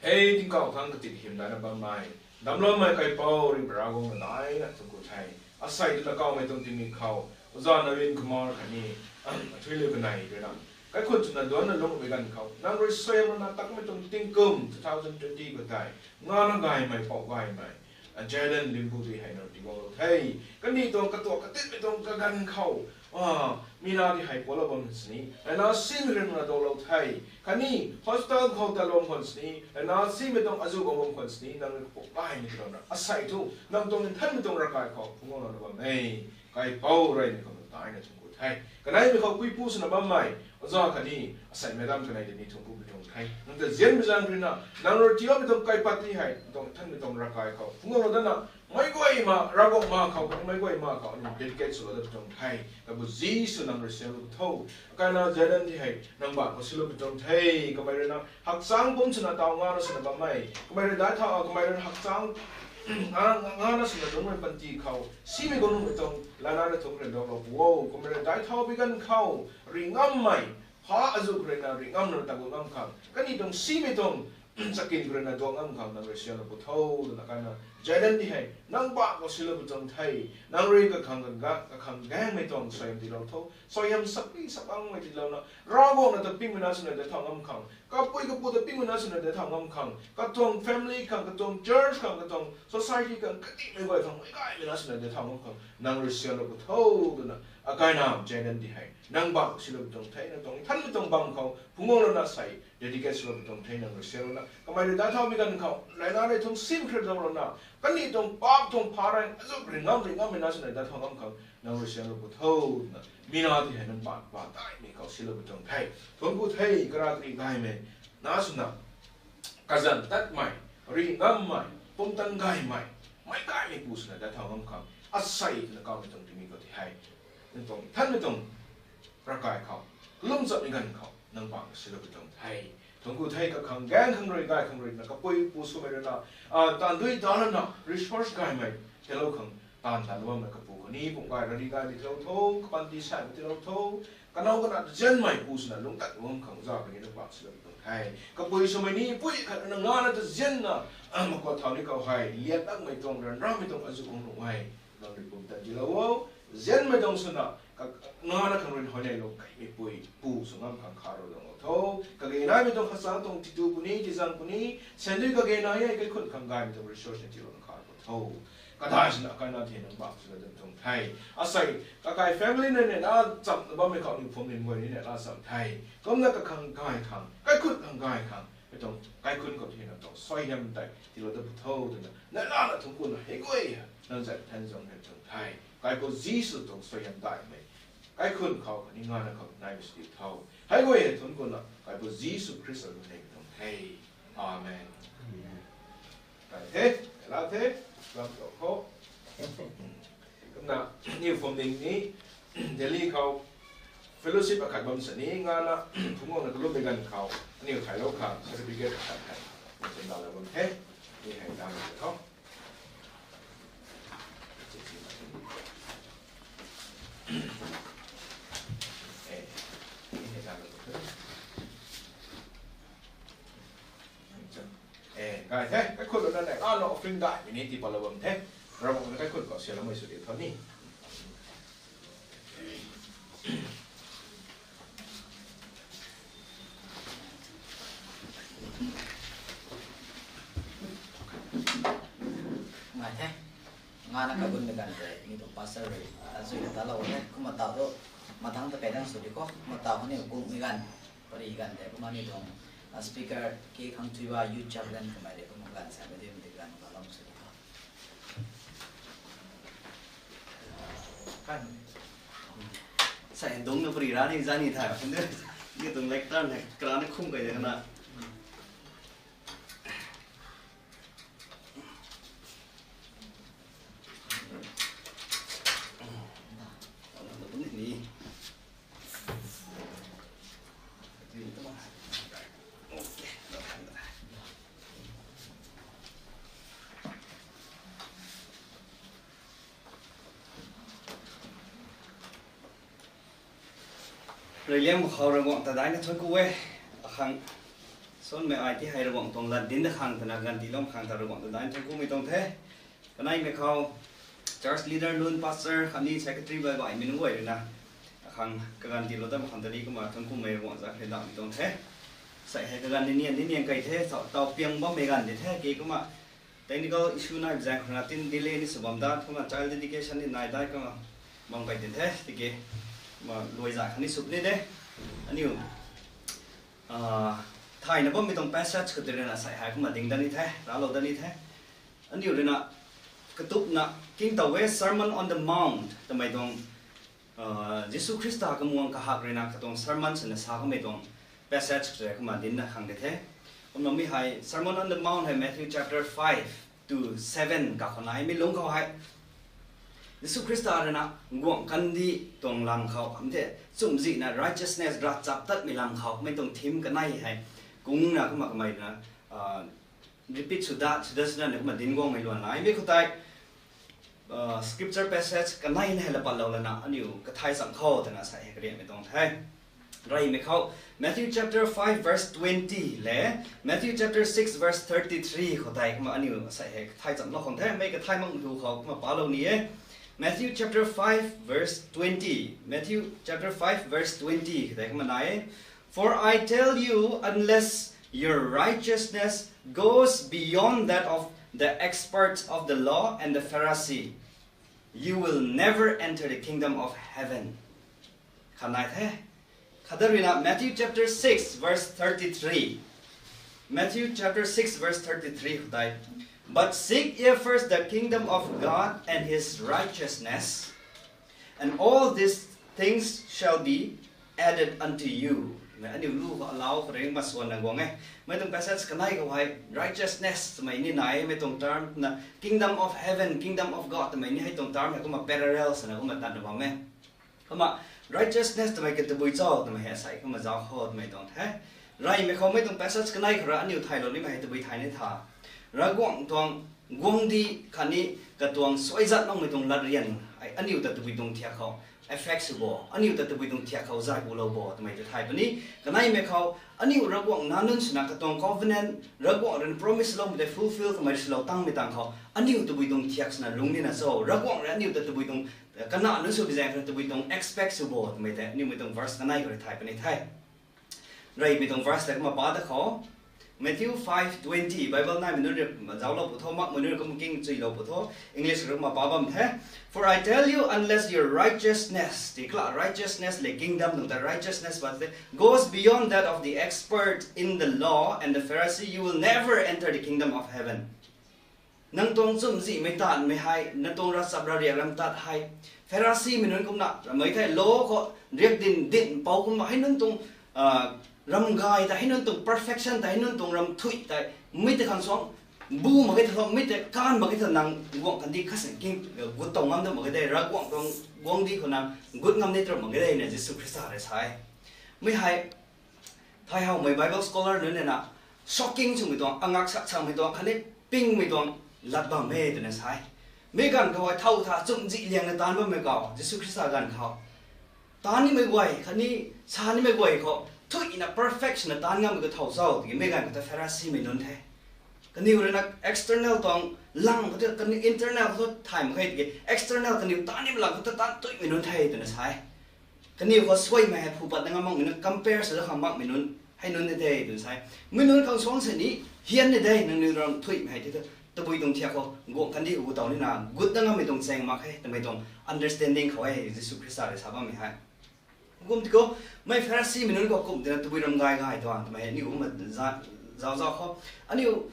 Hei tingkauh thangc katit hym daina bammei, damcloumei kaipouc ri Ravguangc na daina thangc ku the. Asei twna kawmei tuang tingmik khou, Oja Navin Kumar khatni, Thuiliu kanei rui na, kaikhun swna duanna lungmei ganv khou nang rui suaihiam na takmei tuang tingkum two thousand twenty khou tei, ngana gaymei, pou gaymei, Jayden Limbu di hei nang tiiguanglou the. Kaniw tuang katuak katitmei tuang kaganv khou, ah, mi na di hei pualou bam sini, rana simei rui na daulou the. Khatni hospital khou talou khwan sini, rana simei tuang azuh bam khwan sini, nang rui kapou gaymei tiilouna asei thu nang tuang nthanmei tuang ravkai khou phungclouna bam e. Kaipouc rui ni khou nang daina thangc ku the. Kaneimei khou puipu swna bammei, Oja khatni asei madam kanei tei ni thangc ku bi tuang the. Nang ta nzianmei zaeng rui na, nang rui tiiloumei tuang kaipat ti hei tuang nthanmei tuang ravkai khou phungclou dana, mei guay ma, Ravguangc ma khou, mei guay ma khou aniu dedicate swlou da bi tuang the. Kapu Jisu nang rui siamlou tho. Akaina Jayden ti hei nang bak khou silou bi tuang the. Kamei rui na hakchang pumc swna taw ngana swna bammei, kamei rui daic thau, kamei rui na hakchang nga, ngana swna lungmei panty khou simei guang nuhmei tuang lana rui thangc ryanralou pu o. Kamei rui daic thau bi ganv khou ri ngammei, pha azuh khou rui na ri ngamna ta gu ngam khang, kaniw tuang simei tuang chakin khou rui na duak ngam khang nang rui siamlou pu tho twna kaina, Jayden ti hei nang bak khou silou bi tuang the. Nang rui kakhang gaeng, kakhang gaengmei tuang suaihiam tiilou tho. Suaihiam sakpi sakangmei tiilouna, Ravguangc na ta pingmei na swna daic thau ngam khang, kapui kapu ta pingmei na swna daic thau ngam khang, katuang family khang, katuang church khang, katuang society khang, katimei guay khang mei gaymei na swna daic thau ngam khang nang rui siamlou pu tho twna, akaina Jayden ti hei nang bak silou bi tuang the. Nang tuang nthanmei tuang bam khou phungclouna asei dedicate swlou bi tuang the, nang rui siamlouna. Kamei rui daic thau bi ganv khou rana rui thangc sim khrilouna, kaniw tuang paap tuang pha rui azuh ri ngam, ri ngammei na swna daic thau ngam khang nang rui siamlou pu tho twna, mi na ti hei nang bak, bak daihmei khou silou bi tuang the. Thangc ku the. Kara kari gaymei na swna, kazanc tatmei, ri ngammei, pumtan gaymei, mei gaymei pu swna daic thau ngam khang, asei twna kawmei tuang tingmik khou ti hei nang tuang nthanmei tuang ravkai khou, kalum chapmei ganv khou nang bak silou bi tuang the. Thangc ku the. Kakhang gaeng khang rui, gay khang rui na, kapui pu swmei rui na, ah, taanv dui ta lana resource gaymei tiilou khang, taanv tanlou bammei kapu khou ni pum gay rari gaymei tiilou tho, kapanty saimei tiilou tho, kanow kana ta nzianmei pu swna lungc tat ngam khang Oja khatni nang bak silou bi tuang the. Kapui swmei ni pui khat rui na ngana ta nzianna, ah, makuat thau ni khou hei lian lakmei tuang, ryanramei tuang azuh guang nuh e. Nang rui pumtan tiilou o. Nzianmei tuang swna, ka, ngana khang rui na huayneylou kaimei pui pu sw ngam khang kharou lou tho. Kage naimei tuang khachang tuang titu puni, tizang puni, sandui kage nai e, kaikhun khang gaymei tuang resource ni tiilouna kharou tho. Kadai swna akaina the nang bak swna dun tuang the. Asei, kakai family na neihla chamna bammei khou aniu phuamling guay ni neihla cham the. Kumna kakhang gay khang, kaikhun khang gay khang, mei tuang kaikhun khou thena tuang suaihiam tei tiilou da pu tho twna, neihlana thangc kuna hei guay nang zat than zang hei tuang the. Kaipouc Jisu tuang suaihiam daihmei kaikhun khou khatni ngana khou naimei sw diu tho. Hei guay hei thangc kuna Kaipouc Jisu Khrista rui nei tuang the. Amen. Kai the, la the, lam tuang khou. Kumna, aniu phuamling ni, Delhi khou fellowship akhat bam sini, ngana, phungc guangna kalummei ganv khou aniu thailou khang certificate akhat hei, aniu tandalou bam the. Ni hei dam khou. Eh, ni hei dam khou. Eh, kai the, kaikhunlouna nei, ah, no offering daihmei ni tii palou bam the. Ravguangc na kaikhun khou sialoumei sw diu tho ni. Ngai the, ngana kagunmei ganv tei, mi tuang pastor rui, ta zui na talou the, kumna taw tu. Mathang ta kai dang sw di kho, mata khou ni gungmei ganv, pary ganv tei kumna ni tuang, ah, speaker ki khang tui ba youth chaplain kamei rui kumna ganv sa ba di mati ganv ka lou sw di kho. Kan. Sa dungc na pary ra ni zani tha. Ni tuang lectern hei kara na khum kai de kana. Rui liang mak khou Ravguangc ta daihna thuanc ku e. Akhang suanmei ai ti hei Ravguangc tuang lat dinc da khang twna ganv tiilou khang ta Ravguangc ta daihna thuanc kumei tuang the. Kaneimei khou church leader nunc, pastor khatni secretary baih baihmei nunc guay rui na akhang kaganv tiilou dat mak khang ta ni kumna thuanc kumei Ravguangc zak hei daihmei tuang the. Sei hei kaganv ni nian ni nian kai the, taw piang bammei ganv di the ke kumna technical issue nai zaeng khou rui na tin delay ni sw bam dat kumna child dedication ni nai dat kumna bam kai di the tiki kumna luai zay khang ni sw ni de. Aniu thayna bammei tuang passage khou tei rui na sei hei kumna ding dat ni the, raclou dat ni the. Aniu rui na katupna king taw e Sermon on the Mount twmei tuang Jisu Khrista kamwang kahak rui na katuang sermon swna sa kamei tuang passage khou tei kumna dincna khang di the. Kumna mi hei Sermon on the Mount hei Matthew chapter five to seven kakhou nai mi lungc khou hei Jisu Khrista rui na guangc kandih tuang lam khou, hamh the chumzihna righteousness ravchaptatmei lam khou mei tuang theme kanei hei kungna kumna kamei na repeat sw dat sw dat swna kumna dinc guangmei luan nai mi khou tei scripture passage kanei na hei la patlou lana aniu kathay cham khou twna sei hei karianmei tuang the. Reymei khou Matthew chapter five verse twenty le Matthew chapter six verse thirty-three khou tei kumna aniu sei hei kathay chamlou khang the, mei kathay makmei tu khou kumna palou ni e. Matthew chapter five verse twenty, Matthew chapter five verse twenty khou tei kumna nai e. For I tell you, unless your righteousness goes beyond that of the experts of the law and the Pharisee, you will never enter the kingdom of heaven. Khat nai the. Khat da rui na Matthew chapter six verse thirty-three. Matthew chapter six verse thirty-three khou tei, But seek ye first the kingdom of God and his righteousness, and all these things shall be added unto you. Mei aniu lu khou alau khou rui maswanna guang e. Mei tuang passage kanei khou hei righteousness twmei ni nai e, mei tuang term na kingdom of heaven, kingdom of God twmei ni hei tuang term hei kumna parallel swna kumna tatna bam e. Kumna righteousness twmei ka tabui cho twmei hei sei kumna zauc khou twmei tuang the. Reymei khou mei tuang passage kanei khou rui aniu thaylou nimei hei tabui thay ni tha. Ravguangc tuang guangcdic khatni katuang suaizat makmei tuang latryan hei aniu ta tabui tuang thiak khou effect sw bo, aniu ta tabui tuang thiak khou zay kulou bo twmei ta thay puni. Kaneimei khou aniu Ravguangc nac nunc swna katuang covenant, Ravguangc rui promise loumei tei fulfill kamei swlou tangmei tang khou aniu tabui tuang thiak swna lungc nina cho, Ravguangc rui aniu ta tabui tuang, kanac nunc sw bi zaeng khou tabui tuang expect sw bo twmei tei aniu mei tuang verse kanei khou rui thay puni the. Reymei tuang verse tei kumna pa da khou, Matthew five twenty, Bible naimei nunc rui zauclou pu tho, makmei nunc rui kumna king chuilou pu tho, English rui kumna pa bam the. For I tell you, unless your righteousness, ti kala righteousness le kingdom nung ta righteousness pa te, goes beyond that of the expert in the law and the Pharisee, you will never enter the kingdom of heaven. Nang tuang chumzihmei taanvmei hei, nang tuang ravchap ravriak ram tat hei, Pharisimei nunc kumna ramei thei law khou riak din din pou kumna hei nunc tuang ram gay tei, hei nunc tuang perfection tei, hei nunc tuang ram thuy tei, mi tei khang suang bu mak ge tho, mi tei kan mak ge tho, nang guangc kandih khat sin king gut tow ngam da mak ge de, Ravguangc tuang guangcdic khou nang gut ngam ni tram mak ge de na Jisu Khrista rui sa e. Mi hei thai howmei Bible scholar nunc rui na shocking swmei tuang, angak sak sakmei tuang khatni pingmei tuang lat bam e twna sa e. Mi ganv khou hei thow tha chumzih liangna taanc bammei khou, Jisu Khrista ganv khou taanc nimei guay khatni sa nimei guay khou thuina perfect swna taanc ngammei khou thow cho tiki mi ganv khou ta Pharisimei nunc the. Kaniw rui na external tuang lang khou tei, kaniw internal khou thay mak khe tiki external kaniw taanc nimei lang khou ta taanc thuimei nunc the twna sa e. Kaniw khou suaimei hei phu pat na ngam makmei nunc, compare sw da khang makmei nunc hei nunc ni the twna sa e. Mi nunc khang suang sini hian ni de, nangniw ram thuimei hei ti thu tabui tuang thiak khou guangc kandih khou gu tow nina gut da ngammei tuang chaeng mak khe twmei tuang understanding khou e Jisu Khrista rui sa bammei hei. Kum ti khou, mei Pharisimei nunc khou kum tina tabui ram gay gay tuang twmei aniu kumna zauc zauc khou. Aniu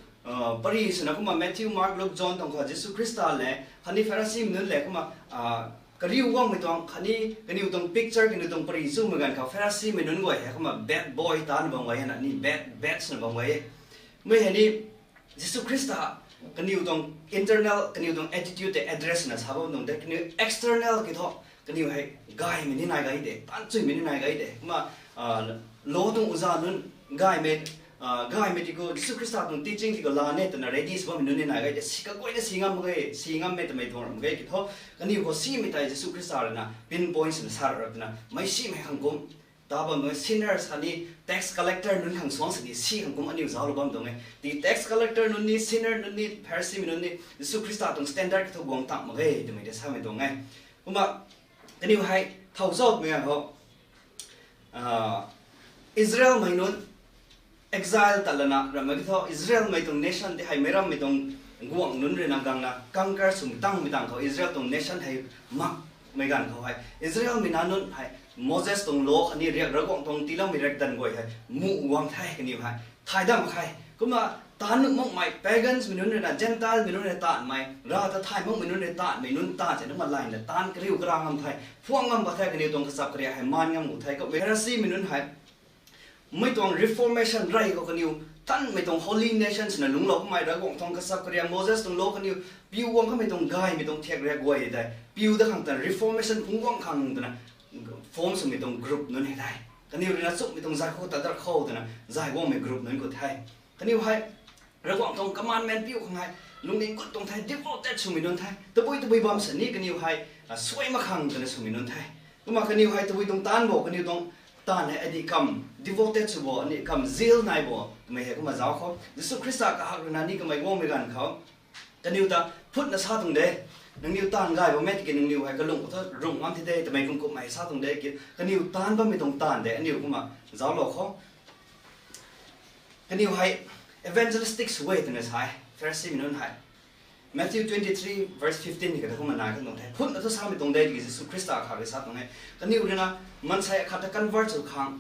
pary swna kumna Matthew, Mark, Luke, John tuang khou Jisu Khrista le khatni Pharisimei nunc le kumna kariu guangmei tuang khatni kaniw tuang picture kaniw tuang pary chumei ganv khou Pharisimei nunc guay hei kumna bad boy ta na bam guay hei na ni bad bad swna bam guay e. Mei hei ni Jisu Khrista kaniw tuang internal kaniw tuang attitude tei address na sa bam tuang de kaniw external ki thu kaniw hei gaymei ni nai gay de, taanchuimei ni nai gay de. Kumna law tuang uza nunc gaymei gaymei ti khou Jisu Khrista tuang teaching ti khou laa ne twna ready sw bammei nunc ni nai gay de. Si kaguayna si ngam mak ge, si ngammei twmei tuang ram mak ge ki thu kaniw khou simei tei Jisu Khrista rui na pinpoint swna sa rap twna mei simei khang kum ta bam tuang sinners khatni tax collector nunc khang suang sini si khang kum aniu zauclou bam tuang e. Ti tax collector nunc ni, sinner nunc ni, Pharisimei nunc ni Jisu Khrista tuang standard ki thu guang tang mak ge twmei tei samei tuang e. Kumna kaniw hei thow zaucmei ganv khou Israelmei nunc exile tat lana ramhmei ki thu Israelmei tuang nation ti hei meic rammei tuang guangc nunc rui na gangna conquer swmei tangmei tang khou Israel tuang nation hei makmei ganv khou hei Israelmei nac nunc hei Moses tuang law khatni riak Ravguangc tuang tiiloumei riak danv guay hei muh guang the kaniw hei thay dam khe. Kumna taanv nuh makmei pagansmei nunc rui na Gentilemei nunc rui taanmei rav ta thay makmei nunc rui taanmei nunc taanv se nunc ma layna taanv kariu kara ngam the, phuang ngam ba the kaniw tuang kachap karia hei maan ngam gu the. Kumna Pharisimei nunc hei mei tuang reformation rey khou kaniw tanmei tuang holy nation swna lungclou kamei Ravguangc tuang kachap karia Moses tuang law kaniw piu guang kamei tuang gaymei tuang thiak riak guay tei piu dat khang twna reformation phungc guang khang twna form swmei tuang group nunc hei the. Kaniw rui na chumhmei tuang zay khou ta dar khou twna zay guangmei group nunc khou the. Kaniw hei Ravguangc tuang commandment piu khang hei lungning gut tuang the, devoted swmei nunc the. Tabui tabui bam sini kaniw hei suai mak khang twna swmei nunc the. Kumna kaniw hei tabui tuang taanv bo, kaniw tuang taanv hei adi kam devoted sw bo, ani kam zeal nai bo twmei hei kumna zauc khou Jisu Khrista kahak rui na ni kamei guangmei ganv khou kaniw ta phutna sa tuang de. Nangniw taanv gay bammei tiki nangniw hei kalung khou thu rumh ngam thi de twmei kum kumhmei sa tuang de ki kaniw taanv bammei tuang taanv de aniu kumna zauclou khou kaniw hei evangelistic sw e twna sa e Pharisimei nunc hei. Matthew twenty three verse fifteen ni kata kumna nai kan tuang the. Phutna thu samei tuang de tiki Jisu Khrista kha rui sa tuang e. Kaniw rui na mansei akhat ta convert sw khang,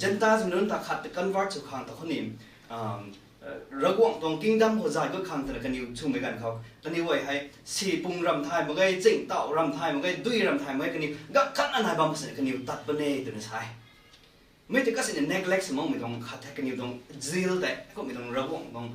Gentilemei nunc ta khat ta convert sw khang ta khou ni Ravguangc tuang kingdom khou zay gut khang twna kaniw chumei ganv khou kaniw guay hei si pung ram thay mak ge, ching tauh ram thay mak ge, dui ram thay mak ge, kaniw gak khatna nai bam sini kaniw tat puni twna sa e. Mei tei kasini neglect sw makmei tuang khat the, kaniw tuang zeal tei kumhmei tuang Ravguangc tuang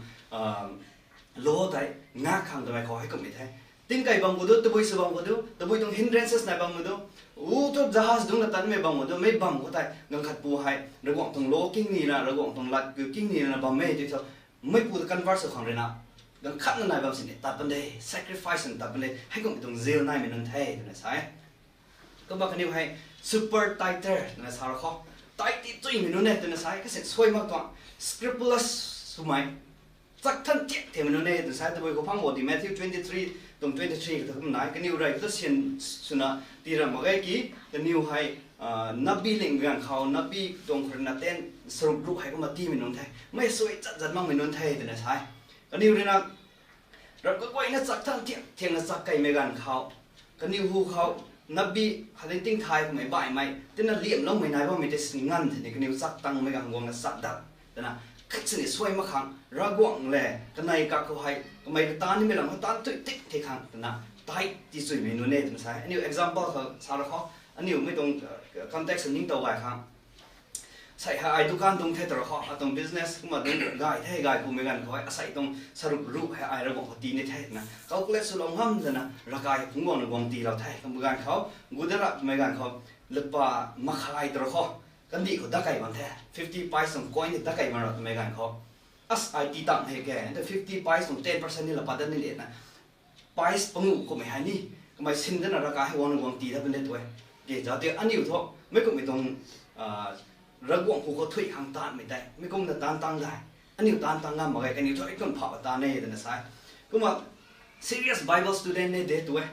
law tei ngak khang twmei khou hei kumhmei the. Tingkai bam khou du, tabui sw bam khou du, tabui tuang hindrances nai bam khou du, u thu jahaz dungcna tanmei bam khou du, mei bam khou tei ganv khat pu hei Ravguangc tuang law king nina, Ravguangc tuang lat kiu king nina bam e ti thu meipu ta convert sw khang rui na ganv khatna nai bam sini tat pan de, sacrifice na tat pan de, hei kumhmei tuang zeal naimei nunc the twna sa e. Kumna kaniw hei super tither twna sa ra khou, tithe ti chuimei nunc e twna sa e, kasi suai mak tuang, scrupulous swmei, chak than thiak thiakmei nunc e twna sa e. Tabui khou phang bo di Matthew twenty three tuang twenty three kata kumna nai, kaniw rey kata syan swna tii ram mak ge ki, kaniw hei nabi ling ganv khou nabi tuang khou rui na ten saruk ruh hei kumna tiimei nunc the, mei suai chat zat makmei nunc the twna sa e. Kaniw rui na ram kaguayna chak than thiak thiakna chak keymei ganv khou kaniw hu khou nabi hali tingthay kummei baihmei tina liamloumei nai bammei tei si nganv thei ni kaniw chak tangmei ganv guangna chak dat twna khat sini suai mak khang Ravguangc le kanei kak khou hei kamei kata nimei lam khou tan tui tik thei khang twna tithe ti chuimei nunc e twna sa e. Aniu example khou sa ra khou aniu mei tuang context ningtow gay khang sei hei ai dukan dungc the tw ra khou atuang business kumna dungc gay the, gay kumei ganv khou hei asei tuang saruk ruh hei ai Ravguangc khou tii ni the twna calculate swlou ngam zana ravkai phungc guangna guang tiilou the. Kummei ganv khou Gujarat mei ganv khou lupa makhai tw ra khou kandih khou dat key bam the, fifty paise tuang coin ni dat key bam ra twmei ganv khou, as ai tii tang hei ke, fifty paise tuang ten percent ni la pat dat ni le na, paise panguh kummei hei ni kamei sin dana ravkai hei guangna guang tii dat pan de tu e. Ke zauc tei aniu thu mei kumhmei tuang Ravguangc hu khou thuy khang taanmei tei mei kumna taanc tang dai, aniu taanc tang ngam mak ge, kaniw thu ei kum phau taanc e twna sa e. Kumna serious Bible student ni de tu e.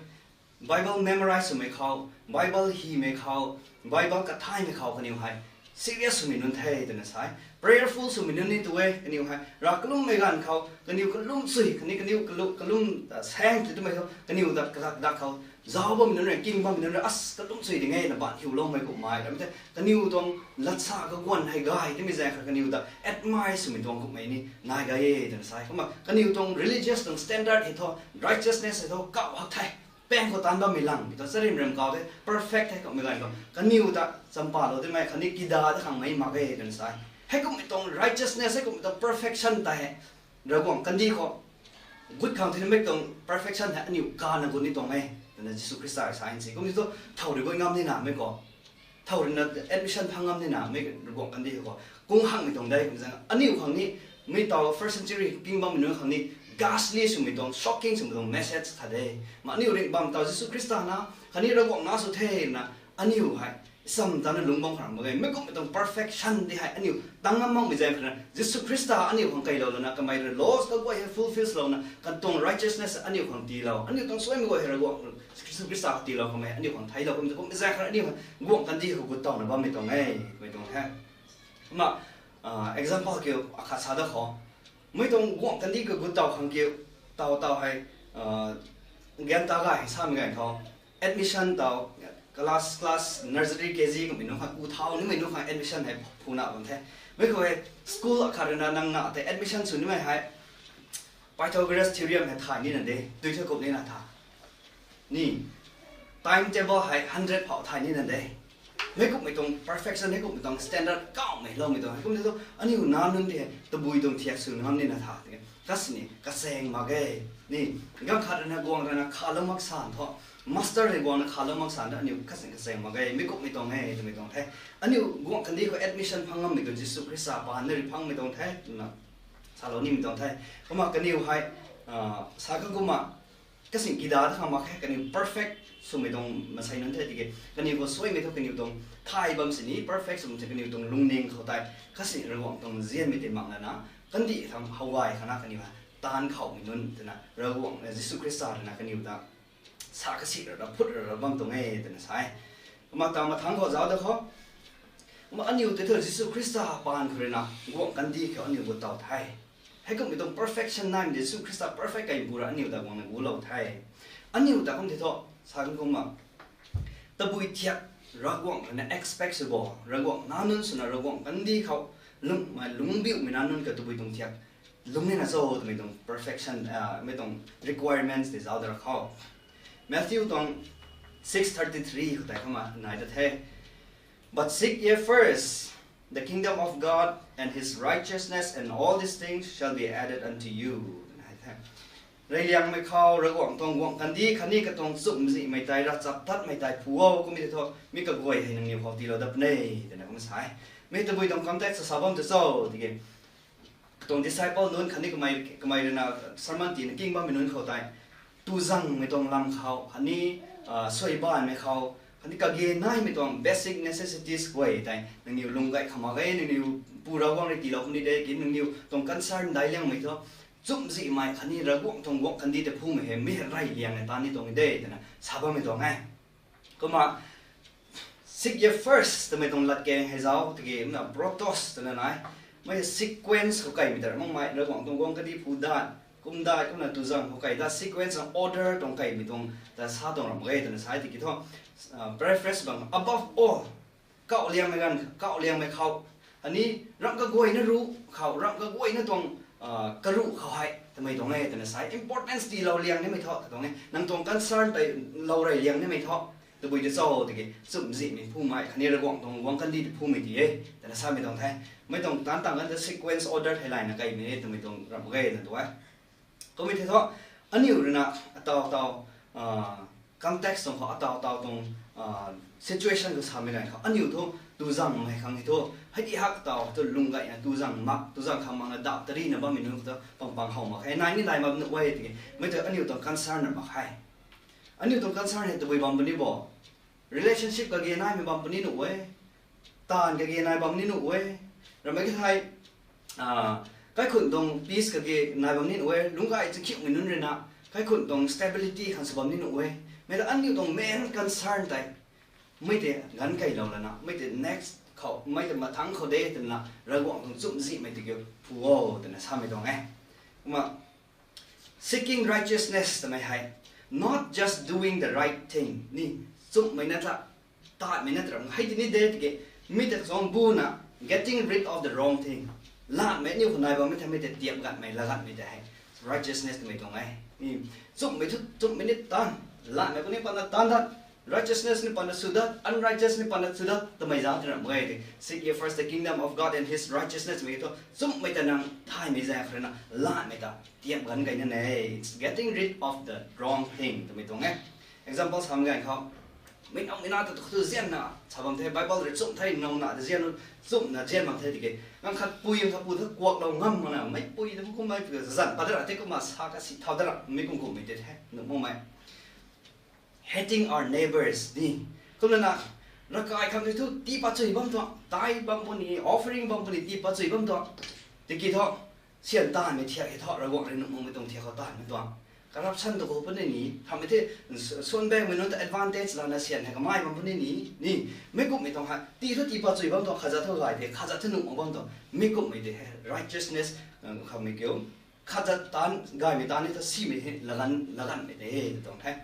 Bible memorize swmei khou, Bible hymei khou, Bible kathaymei khou kaniw hei serious swmei nunc the twna sa e. Prayerful swmei nunc ni tu e, kaniw hei rav kalummei ganv khou kaniw kalum sui khatni kaniw kalum saeng tw twmei khou kaniw dat kadak dak khou zauc bammei nunc rui, king bammei nunc rui, as, kalum sui ding e na ban hiuloumei kummei ram the. Kaniw tuang latsa kaguan hei gay timei zaeng kha kaniw ta admire swmei tuang kummei ni nai gay e twna sa e. Kumna kaniw tuang religious tuang standard hei thu, righteousness hei thu kau hak the. Pang khou taanc bammei lang mi thu charim ram kau the, perfect the kummei ganv khou kaniw ta champalou timei khatni kida ta khang mei mak e twna sa e. Heikummei tuang righteousness, heikummei tuang perfection ta hei Ravguangc kandih khou gut khang thei namei tuang perfection hei aniu kana gut ni tuang e twna Jisu Khrista sa e si. Kum ti thu thow rui gut ngam nina mei khou, thow ruina admission phang ngam nina mei Ravguangc kandih khou kung hangmei tuang de kum zaeng aniu khang ni, mi taw first century king bammei nunc khang ni ghastly swmei tuang, shocking swmei tuang message khat de. Ma aniu ringh bam taw Jisu Khrista na khatni Ravguangc na sw the na aniu hei sam tana lungc bam khang mak ge. Mi kummei tuang perfection di hei aniu tang ngam makmei zaeng khana Jisu Khrista aniu khang keylou lana kamei rui laws kaguay hei fulfil swlouna katuang righteousness aniu khang tiilou, aniu tuang suaimei guay hei Ravguangc, Jisu Khrista khang tiilou kamei aniu khang theiclou kummei kummei zaeng khana aniu hei Guangc kandih khou gut tawna bammei tuang e, mei tuang the. Kumna example kiu akhat sa da khou, mei tuang Guangc kandih khou gut taw khang kiu, taw taw hei, gan ta gay hei samei ganv khou admission taw class, class nursery, K G kummei nunc khang, ku thau nimei nunc khang admission hei phuna bam the. Mei khou hei school akhat ruina nang na tei admission sw nimei hei Pythagoras theorem hei thay nina de, tui the kum nina tha ni, time table hei hundred phou thay nina de. Mei kummei tuang perfection, hei kummei tuang standard kawmei loumei tuang, hei kum ti thu aniu nac nunc di hei tabui tuang thiak sw ngam nina tha tiki, kasini kachaeng mak ge. Ni, ganv khat ruina guang ruina khalou mak san thu, master hei guangna khalou mak san thu aniu kasini kachaeng mak ge, mi kummei tuang e twmei tuang the. Aniu Guangc kandih khou admission phang ngammei tu Jisu Khrista paan na rui phangmei tuang the twna salou nimei tuang the. Kumna kaniw hei sa ka kumna kasing kida ta khang mak khe, kaniw perfect swmei tuang masei nunc the tiki, kaniw khou suaimei thu kaniw tuang thay bam sini perfect swmei the, kaniw tuang lungning khou tei kasing Ravguangc tuang nzianmei tei mak lana kandih thang how gay khana kaniw hei taanv khouhmei nunc twna Ravguangc, Jisu Khrista ruina kaniw ta sa kasi ra ra phut ra ra bam tuang e twna sa e. Kumna taw mathangc khou zauc da khou, kumna aniu tei thu Jisu Khrista paan khou ruina Guangc kandih khou aniu gut taw the. Hei kummei tuang perfection naimei Jisu Khrista perfect kaipu ra aniu ta guangna gulou the. Aniu ta kum ti thu sa kan kumna tabui thiak Ravguangc ruina expect sw bo, Ravguangc nac nunc swna Ravguangc kandih khou lungmei lungbiumei nac nunc ka tabui tuang thiak lung nina cho twmei tuang perfection, mei tuang requirements tei zauc da ra khou, Matthew tuang six thirty three khou tei kumna nai ta the. But seek ye first the kingdom of God and his righteousness, and all these things shall be added unto you. Reyliangmei khou Ravguangc tuang guangh kandih khatni katuang chumhzihmei tei ravchaptatmei tei phu o, kummei tei thu mi kaguay hei nangniw khou tiilou dat puni twna kum sa e. Mi tabui tuang context sa bam tu cho tiki, katuang disciple nunc khatni kamei, kamei ruina sermon tina king bammei nunc khou tei, tuzangmei tuang lam khou khatni suaibanmei khou khatni kage naimei tuang basic necessities guay tei nangniw lungc gay kham mak ge, nangniw Pu Ravguangc rui tiilou puni de, ki nangniw tuang concern daic liangmei thu chumhzihmei khatni Ravguangc tuang guangh kandih tei phumei hei mi hei reyliangmei taan ni tuang de twna sa bammei tuang e. Kumna seek ye first twmei tuang latkaeng hei zauc tiki, kumna protos twna nai. Mei sequence khou kaimei tei ra makmei, Ravguangc tuang guangh kandih phu dat, kum dat, kumna tuzang khou kai dat, sequence and order tuang kaimei tuang ta sa tuang ra mak ge twna sa e tiki thu, paraphrase bang above all, kauh liangmei ganv, kauh liangmei khou, khatni ramh kaguayna ruh khou, ramh kaguayna tuang karuh khou hei twmei tuang e twna sa e. Importance tiilou liang nimei thu ta tuang e, nang tuang concern tei lou reyliang nimei thu tabui tei cho tiki, chumhzihmei phumei khatni Ravguangc tuang guangh kandih tei phumei ti e twna samei tuang the. Mei tuang taanv tang kan ta sequence order theilayna kaimei e twmei tuang ra mak ge na tu e. Kummei tei thu, aniu ruina ataw taw context tuang khou ataw taw tuang situation khou samei ganv khou aniu thu tuzangmei khang hei thu, hei di hak taw thu lung gayna tuzang mak, tuzang khang makna daw tarina bammei nunc khou thu pang pang how mak khe, nai ni nai bam nuh e tiki, mei tu aniu tuang concern na mak khe. Aniu tuang concern hei tabui bam puni bo, relationship kage naimei bam puni nuh e, taanv kage nai bam ni nuh e, ramei ka thei kaikhunc tuang peace kage nai bam ni nuh e, lungc gay chakhiuhmei nunc ruina kaikhunc tuang stability khang sw bam ni nuh e. Mei ta aniu tuang main concern tei mei tei ganv keylou lana mei tei next khou, mei tei mathangc khou de twna Ravguangc tuang chumhzihmei tiki phu o twna samei tuang e. Kumna seeking righteousness twmei hei Not just doing the right thing ni, chumhmei na ta, tatmei na ta ram hei ti ni de tiki, mi ta kazang bu na, getting rid of the wrong thing. Latmei aniu khou nai bammei tei mi tei tiap ganmei, la ganmei tei hei righteousness twmei tuang e. Chumhmei thu chumhmei ni tan, latmei khou ni pana tan dat, righteousness ni pana su dat, unrighteous ni pana su dat twmei zang ti ram e. Seek ye first the kingdom of God and his righteousness mei thu chumhmei ta nang thaymei zaeng khou rui na, latmei ta tiap gan kei na ne. It's getting rid of the wrong thing twmei tuang e. Example sam ganv khou, mi nau mi na ta tu zianna sa bam the, Bible rui chumh the, nau na ta zian, chumhna zian bam the tiki, nang khat pui, nang khat pu thu kuaklou ngam mak na, mei pui tu kumhmei zan pat da ra tei kumna sa kasi thau da ra, mi kum kummei tei the nuh makmei. Hating our neighbors ni. Kumna na, ravkai khang tei thu tii pat chui bam tuang, tithe bam puni, offering bam puni, tii pat chui bam tuang. Tiki thu, syan taanvmei thiak hei thu, Ravguangc rui nuh makmei tuang thiak khou taanvmei tuang. Corruption tu khou puni ni, khamhmei the, suan baengmei nunc ta advantage lana syan hei kamei bam puni ni, ni, mi kumhmei tuang hei, tii thu tii pat chui bam tuang, khatzat thu gay tei, khatzat thu nuh mak bam tuang, mi kumhmei tei hei righteousness, khamhmei kiu, khatzat tan, gaymei tan ni thu simei hei, lagan, laganmei tei hei, tuang the.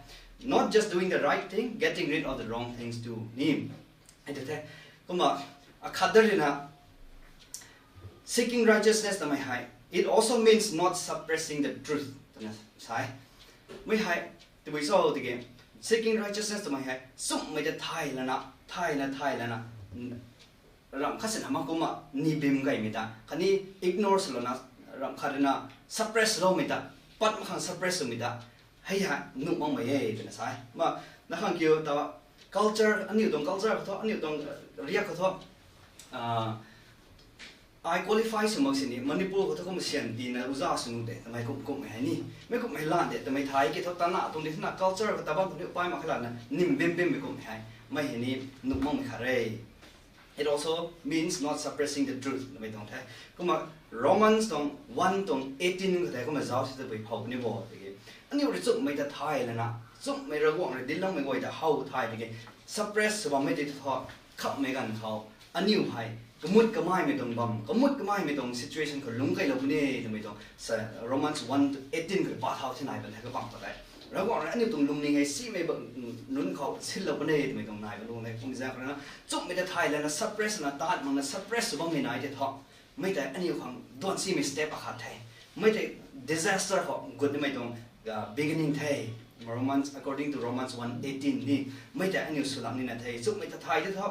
Not just doing the right thing, getting rid of the wrong things too ni. Hei tu the, kumna, akhat da rui na, seeking righteousness twmei hei, it also means not suppressing the truth twna sa e. Mi hei, tabui cho tiki, seeking righteousness twmei hei, chumhmei ta thay lana, thayna, thay lana, ramh khat sina ma kumna ni bim gaymei ta, khatni ignore sw lana, ramh khat rui na suppress loumei ta, pat mak khang suppress swmei ta, hei hei nuh makmei e twna sa e. Kumna, na khang kiu ta, culture, aniu tuang culture khou thu, aniu tuang riak khou thu, ai qualify sw mak sini, Manipur khou thu kumna syan tiina uza sw nuh de twmei kum, kumhmei hei ni. Mi kumhmei lan de twmei thay ki thu, tana tuang di twna culture khou ta bam khou ni pai mak khe lana, nim bim bimmei kumhmei hei, mi hei ni nuh makmei khat re. It also means not suppressing the truth twmei tuang the. Kumna Romans tuang one tuang eighteen khou tei kumna zauc si tabui how ni bo tiki, aniu rui chumhmei ta thay lana, chumhmei Ravguangc rui dincloumei guay ta how thay tiki, suppress sw bammei tei thu, khamhmei ganv khou, aniu hei kamut kamaimei tuang bam, kamut kamaimei tuang situation khou lungc keylou puni twmei tuang, Romans one eighteen khou pa thau thi nai bam the kabang khou tei. Ravguangc rui aniu tuang lungning hei simei nunc khou sinlou puni twmei tuang nai bam lung e. Kumna zaeng khou rui na, chumhmei ta thay lana suppress na, tat makna suppress sw bammei nai tei thu, mi tei aniu khang duan simei step akhat the. Mi tei disaster khou gut nimei tuang beginning the. Romans, according to Romans one eighteen ni, mi tei aniu swlak nina the. Chumhmei ta thay tei thu,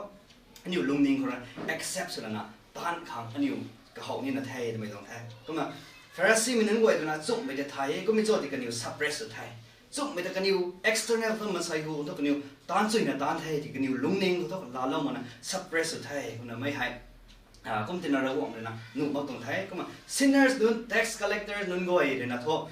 aniu lungning khou rui accept sw lana, taanv khang aniu kahow nina the twmei tuang the. Kumna Pharisimei nunc guay twna chumhmei ta thay e, kummei cho ti kaniw suppress sw the. Chumhmei ta kaniw external thu maansei hu thu kaniw taanv chuina taanv the, ti kaniw lungning khou thu laalou makna suppress sw the. Kumna mi hei, kum tina Ravguangc rui na nuh mak tuang the. Kumna sinners nunc, tax collectors nunc guay rui na thu,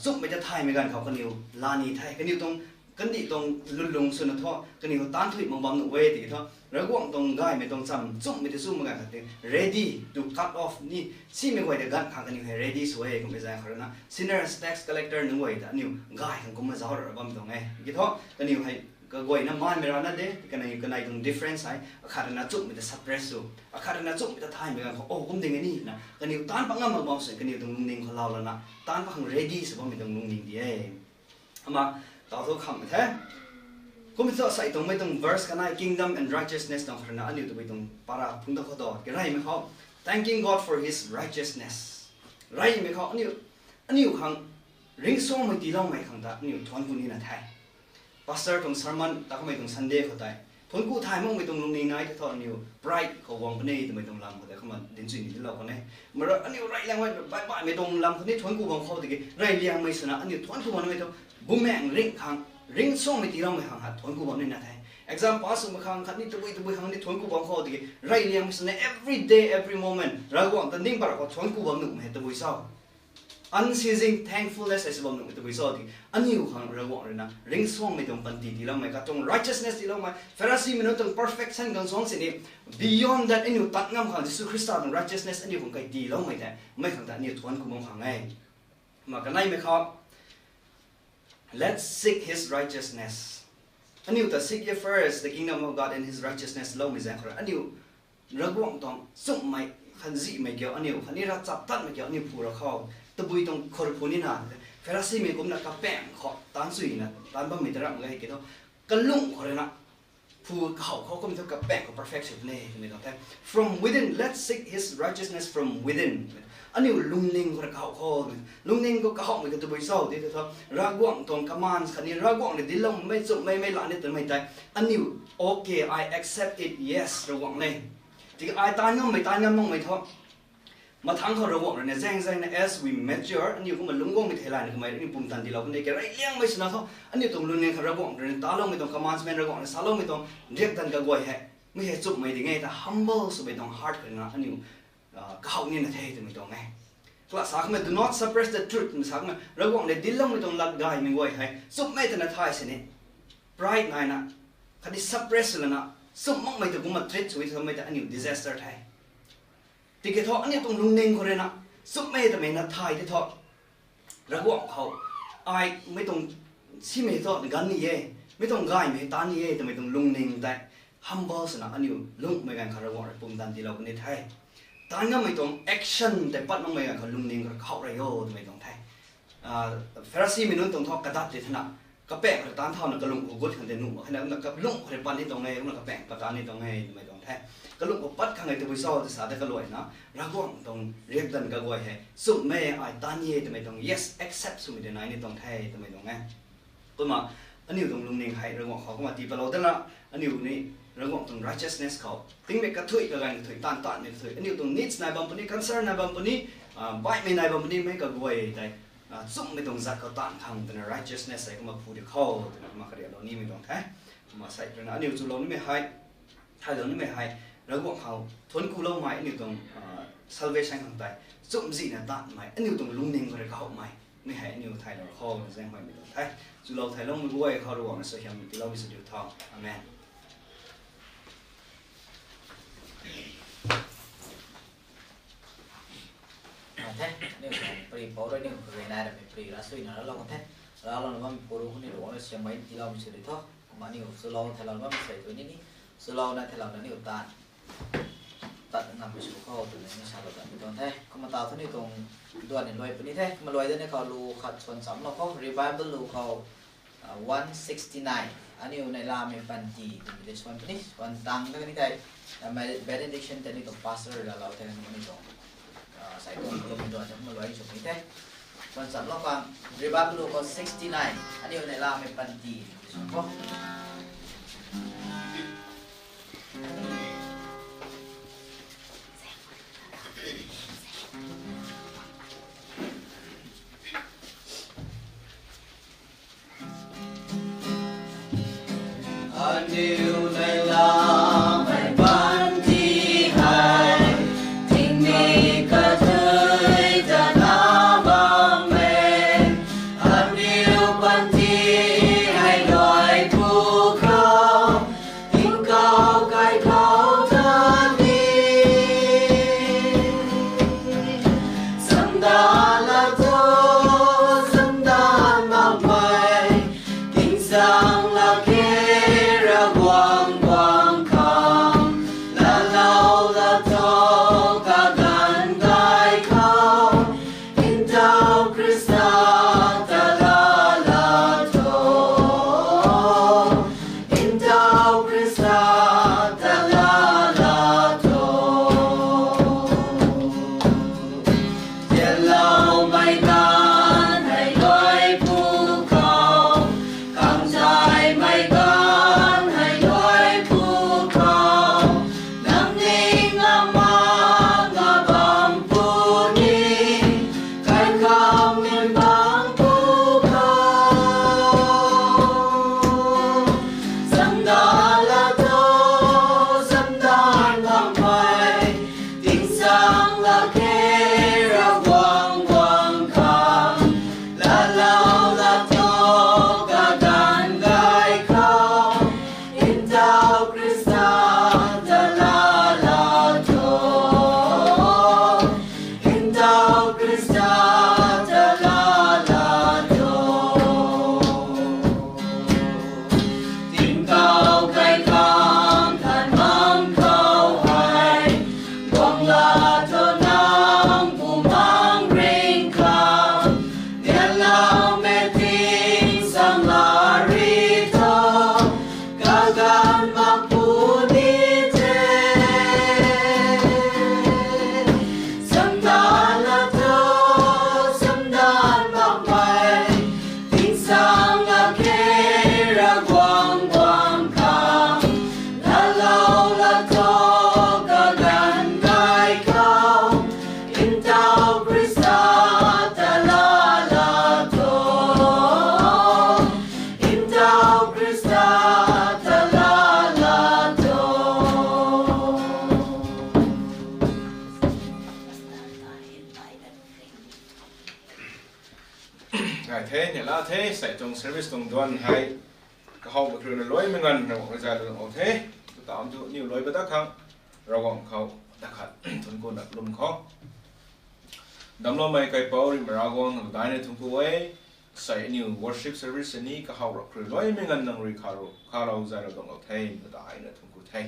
chumhmei ta thaymei ganv khou kaniw laa ni the, kaniw tuang, kandih tuang lwnlung swna thu kaniw taanv thuy mak bam nuh e tiki thu, Ravguangc tuang gaymei tuang cham chumhmei ta chumhmei ganv khat tei ready to cut off ni, simei guay ta ganv khang kaniw hei ready sw e. Kummei zaeng khou rui na sinners, tax collector nunc guay ta aniu gay khang kumna zauc ra bam tuang e. Tiki thu kaniw hei kaguayna maanmei rana de, kanei, kanei tuang difference hei, akhat rui na chumhmei ta suppress sw, akhat rui na chumhmei ta thaymei ganv khou, o, kum ding e ni na, kaniw taanv pat ngam mak bam sw, kaniw tuang lungning khou laalou lana, taanv pat khang ready sw bammei tuang lungning di e. Kumna, tau thu khamhmei the. Kummei thu asei tuangmei tuang verse kanei, kingdom and righteousness tuang khou rui na aniu tabui tuang para phungc ta khou tu, kareymei khou, thanking God for his righteousness. Reymei khou aniu, aniu khang ringcsuangmei tiiloumei khang ta aniu thuanc ku nina the. Pastor tuang sermon ta kamei tuang Sunday khou tei, thuanc ku thay makmei tuang lungning nai tei thu aniu pride khou guang puni twmei tuang lam khou tei kumna dinc chuy ni lou kan e. Mara aniu rey liangmei, baih baihmei tuang lam khou ni thuanc ku bam khou tiki, rey liangmei swna aniu thuanc ku bam nimei thu, bumaengh ringh khang, ringcsuangmei tiiloumei khang ha thuanc ku bam nina the. Exam pass swmei khang khatni tabui tabui khang ni thuanc ku bam khou tiki, rey liangmei swna every day, every moment Ravguangc ta ning pat ra khou thuanc ku bam nuhmei hei tabui cho? Unceasing thankfulness hei sw bam nuh tabui cho tiki, aniu khang Ravguangc rui na ringcsuangmei tuang panty tiiloumei, katuang righteousness tiiloumei, Pharisimei nunc tuang perfection khang suang sini, beyond that aniu tat ngam khang Jisu Khrista tuang righteousness aniu khang kai tiiloumei tei, mei khang ta aniu thuanc ku bam khang e. Kumna kaneimei khou, let's seek his righteousness. Aniu ta seek ye first the kingdom of God and his righteousness loumei zaeng khou rui aniu Ravguangc tuang chumhmei, khanzihmei kiu aniu, khatni ravchaptatmei kiu aniu phu ra khou, tabui tuang khou rui phu nina the. Pharisimei kumna kapaeng khou taanc suina taanc bammei ta ramh mak ge ki thu, kalung khou rui na, phu kahaw khou kum thu kapaeng khou perfect sw puni twmei tuang the. From within, let's seek his righteousness from within. Aniu lungning khou rui kahaw khou, lungning khou kahawmei ka tabui cho di thu, Ravguangc tuang commands khatni Ravguangc rui dincloumei chumhmei mei la ni twmei tei, aniu, okay, I accept it, yes, Ravguangc le. Tiki ai taanc ngammei, taanc ngam makmei thu, mathangc khou Ravguangc rui na zaeng zaeng na, as we mature, aniu kumna lungc guangmei theilayna kamei rui aniu pumtan tiilou kan de ke rey liangmei swna thu, aniu tuang lungning khou Ravguangc rui na taloumei tuang commandsmei, Ravguangc rui saloumei tuang riakdanv kaguay hei, mi hei chumhmei ding e ta humble swmei tuang heart khou rui na aniu kahaw nina the twmei tuang e. Kala sa kummei, do not suppress the truth twna sa kummei, Ravguangc le dincloumei tuang lat gaymei guay hei chumhmei twna thay sini, pride naina, khatni suppress lana, chumh makmei ta kumna treat sw e twmei ta aniu disaster the. Tiki thu aniu tuang lungning khou rui na, chumhmei twmei na thay tei thu, Ravguangc khou, ai mei tuang simei thu ganv ni e, mei tuang gaymei taanc ni e twmei tuang lungning tei humble swna aniu lungmei ganv khou Ravguangc rui pumtan tiilou kan ni the. Taanc ngammei tuang action tei pat makmei ganv khou lungning khou kahaw rey o twmei tuang the. Pharisimei nunc tuang thu kadat tei thena, kapaeng khou rui taanc thauna kalung khou gut khang tei nuh mak khe na, kumna kalung khou rui pat ni tuang e, kumna kapaeng pat taanc ni tuang e twmei tuang the. Kalung khou pat khang e tabui cho tei sa ta kaluaina, Ravguangc tuang riakdanv kaguay hei chumhmei ai taanc ni e twmei tuang yes, accept swmei tei nai ni tuang the twmei tuang e. Kumna aniu tuang lungning hei Ravguangc khou kumna tii palou dana, aniu ni Ravguangc tuang righteousness khou tingmei kathuic, kaganv kathuic, taanv taanvmei kathuic, aniu tuang needs nai bam puni, concern nai bam puni, baihmei nai bam puni, mei kaguay tei chumhmei tuang zat khou taanv khang twna righteousness hei kumna phu di khou twna kumna kariaklou nimei tuang the. Kumna sei rui na aniu chulou nimei hei, thaylou nimei hei, Ravguangc khou thuanc kuloumei aniu tuang salvation khang tei chumhzihna taanvmei, aniu tuang lungning khou rui kahawmei, mi hei aniu thaylou khou na zaenghuaymei tuang the. Chulou thayloumei guay khou Ravguangc na suaihiam tiiloumei sw diu tho. Amen. The, aniu tuang pari pou rui aniu kagenai ramei pari ra suina ralou kan the. Ralouna bammei puru khou ni Ravguangc na siammei tiiloumei sw di tho. Kumna aniu chulou thaylouna bammei sei tu ni ni, chulouna thaylouna aniu taanv tat ngammei sw khou twna ni salou tatmei tuang the. Kumna ta thu ni tuang duan ni luai puni the. Kumna luai da ni khou lu khat suan chamlou khou, Revival lu khou, one sixty nine. Aniu neihlamei panty twmei tei suan puni, suan tang ta kani thei, benediction tei ni tuang pastor laalou the, ni tuang, sai tuang kalumei duan ta kumna luai sw puni the. Suan chamlou khang, Revival lu khou sixty nine, aniu neihlamei panty twmei tei suan khou. Aniu neihlamei panty hei, tingmei kathuic ta na bam e. Aniu panty hei luai phu khou, tingkauh kaikhou ta ni, samdan la tho, samdan makmei, tingsaeng la khe, Ravguangc guang khang, laalou la tho, kaganv kaikhou, Ntaw Khrista ta laa la tho, Ntaw Khrista ta laa la tho. Tianloumei ganv hei luai phu khou, khang saimei ganv hei luai phu khou, nang ning amang a bam puni, kaikham nin bam phu khou, samdan la tho, samdan makmei, tingsaeng la khe, Ravguangc guang khang, laalou la tho, kaganv kaikhou, Ntaw Khrista ta laa la tho, Ntaw Khrista ta laa la tho. Tingkauh kaikham than mang khou hei, guang la tho nang bumaengc ringh khang, nianlou Gay the, neihla the, sei tuang service tuang duan hei kahowmei khou rui na luaimei nganv Ravguangc rui zay lou o the. Tw tam tu aniw luai ba dat khang, Ravguangc khou da khat thuanc ku na lum khou. Damcloumei kaipouc rui Ravguangc nang daina thuanc ku e. Sei aniw worship service ni kahow rap khou rui luaimei nganv nang rui kha rui khalou zay lou tuang lou the, nang daina thuanc ku the.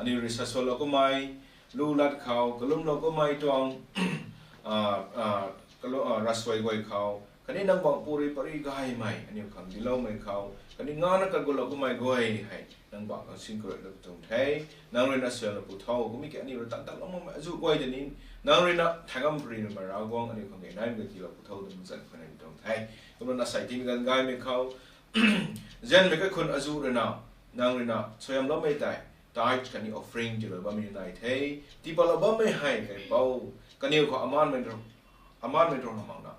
Aniw rui sasualou kummei lu lat khou, kalumlou kummei tuang, a, a, kalu, a, rasuai guay khou, khatni nang bangc pu rui pary gaymei aniw khang diloumei khou, khatni ngana kagutlou kummei guay hei nang bangc khang sin kariulou tuang the. Nang rui na suailou pu tho, kummei ki aniw rui tan tanlou makmei azuh guay tei ni, nang rui na thaigam pary rui Ravguangc aniw khang gay naimei tiilou pu tho twna zan khou nai tuang the. Kumna sei tingmei ganv gaymei khou, zianmei kaikhun azuh rui na, nang rui na suaihiamloumei tei, tithe khatni offering tiilou bammei nai the. Tiipatlou bammei hei kaipouc, kaniw khou amanmei, amanmei tuang hamh na,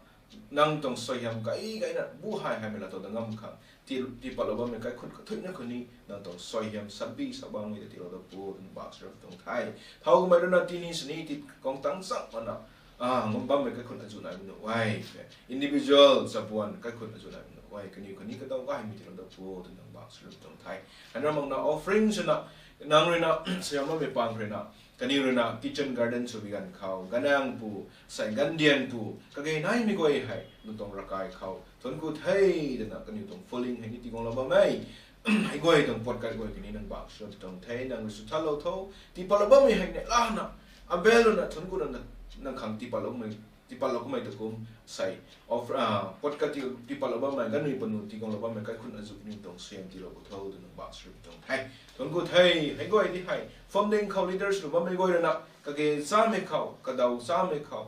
nang tuang suaihiam kai gayna bu hei heimei laa tow dat ngam khang, tii, tiipatlou bammei kaikhun kathuicna khou ni nang tuang suaihiam satbi sabangmei ta tiilou dat pu twna bak sw rap tuang the. Thow kummei rui na tini sini ti kang tang chak mana, a, ngam bammei kaikhun azuh naimei nuh e. Individual chabuan kaikhun azuh naimei nuh e. Kaniw khatni kadaw gaymei tiilou dat pu twna bak sw rap tuang the. Hei na mak na offering swna, nang rui na suaihiamloumei pang rui na, kaniw rui na kitchen garden sw bi ganv khou, ganang pu, sei gandian pu, kage naimei guay hei nang tuang ravkai khou thuanc ku the twna kaniw tuang feeling hei ni tiiguanglou bammei, hei guay tuang puat kat guay kani nang bak sw rap tuang the. Nang rui sw thalou tho, tiipatlou bammei hei neihla na, abel na thuanc ku na, nang khang tiipatlou kummei, tiipatlou kummei ta kum, sei, of, a, puat kat ti, tiipatlou bammei, ganui panu tiiguanglou bammei kaikhun azuh ni tuang suaihiam tiilou pu tho twna bak sw rap tuang the. Thuanc ku the. Hei guay di hei founding khou leaders lu bammei guay rui na, kage chamei khou, kadaw chamei khou,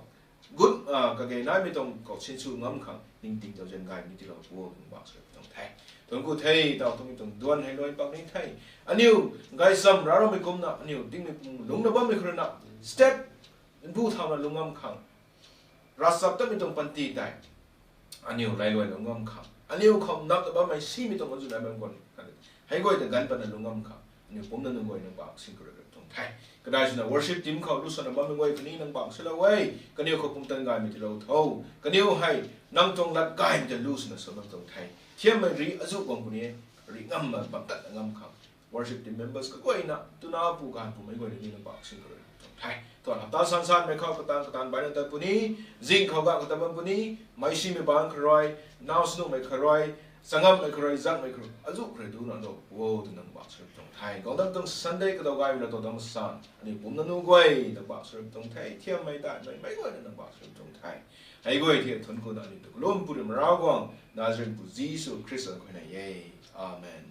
gut, a, kage naimei tuang khou sinsw ngam khang ningting tau zian gaymei tiilou pu twna bak sw rap tuang the. Thuanc ku the, taw tumei tuang duan hei luai pak ni the. Aniw gaychamv raroumei kumna, aniw tingmei pum lungcna bammei khou rui na, step bu thauna lungc ngam khang, ravchaptatmei tuang panty tei aniw lailuaina lungc ngam khang, aniw khou nap ta bammei simei tuang azuh nai bam guan, hei guay ta ganv patna lungc ngam khang, aniw pumna nunc guay nang bak sin kariulou tuang the. Kadai swna worship team khou lu sana bammei guay kani nang bak swlou e. Kaniw khou pumtan gaymei tiilou tho. Kaniw hei nang tuang lat gaymei ta lu swna sa bam tuang the. Thiammei ri azuh guang puni e, ri ngam ma bam tatna ngam khang worship team members kaguayna, twna pu ganv pumei guayna ni nang bak sin kariulou tuang the. Tuan hapta san sanmei khou kataanv kataanv baina tat puni, zing khou ga kata bam puni, meisimei bangc khou rui, naw snuhmei khou rui, changamhmei khou rui, zangmei khou rui, azuh khou rui duna dou pu o twna nang bak sw rap tuang the. Guangdam tuang Sunday kadaw gaymei laa tow dat san, aniw pumna nunc guay nang bak sw rap tuang the. Thiammei daihmei mei guayna nang bak sw rap tuang the. Hei guay thei thuanc ku na aniw tu kalum pu rui Ravguangc, Nazareth pu Jisu Khrista khou nai e. Amen.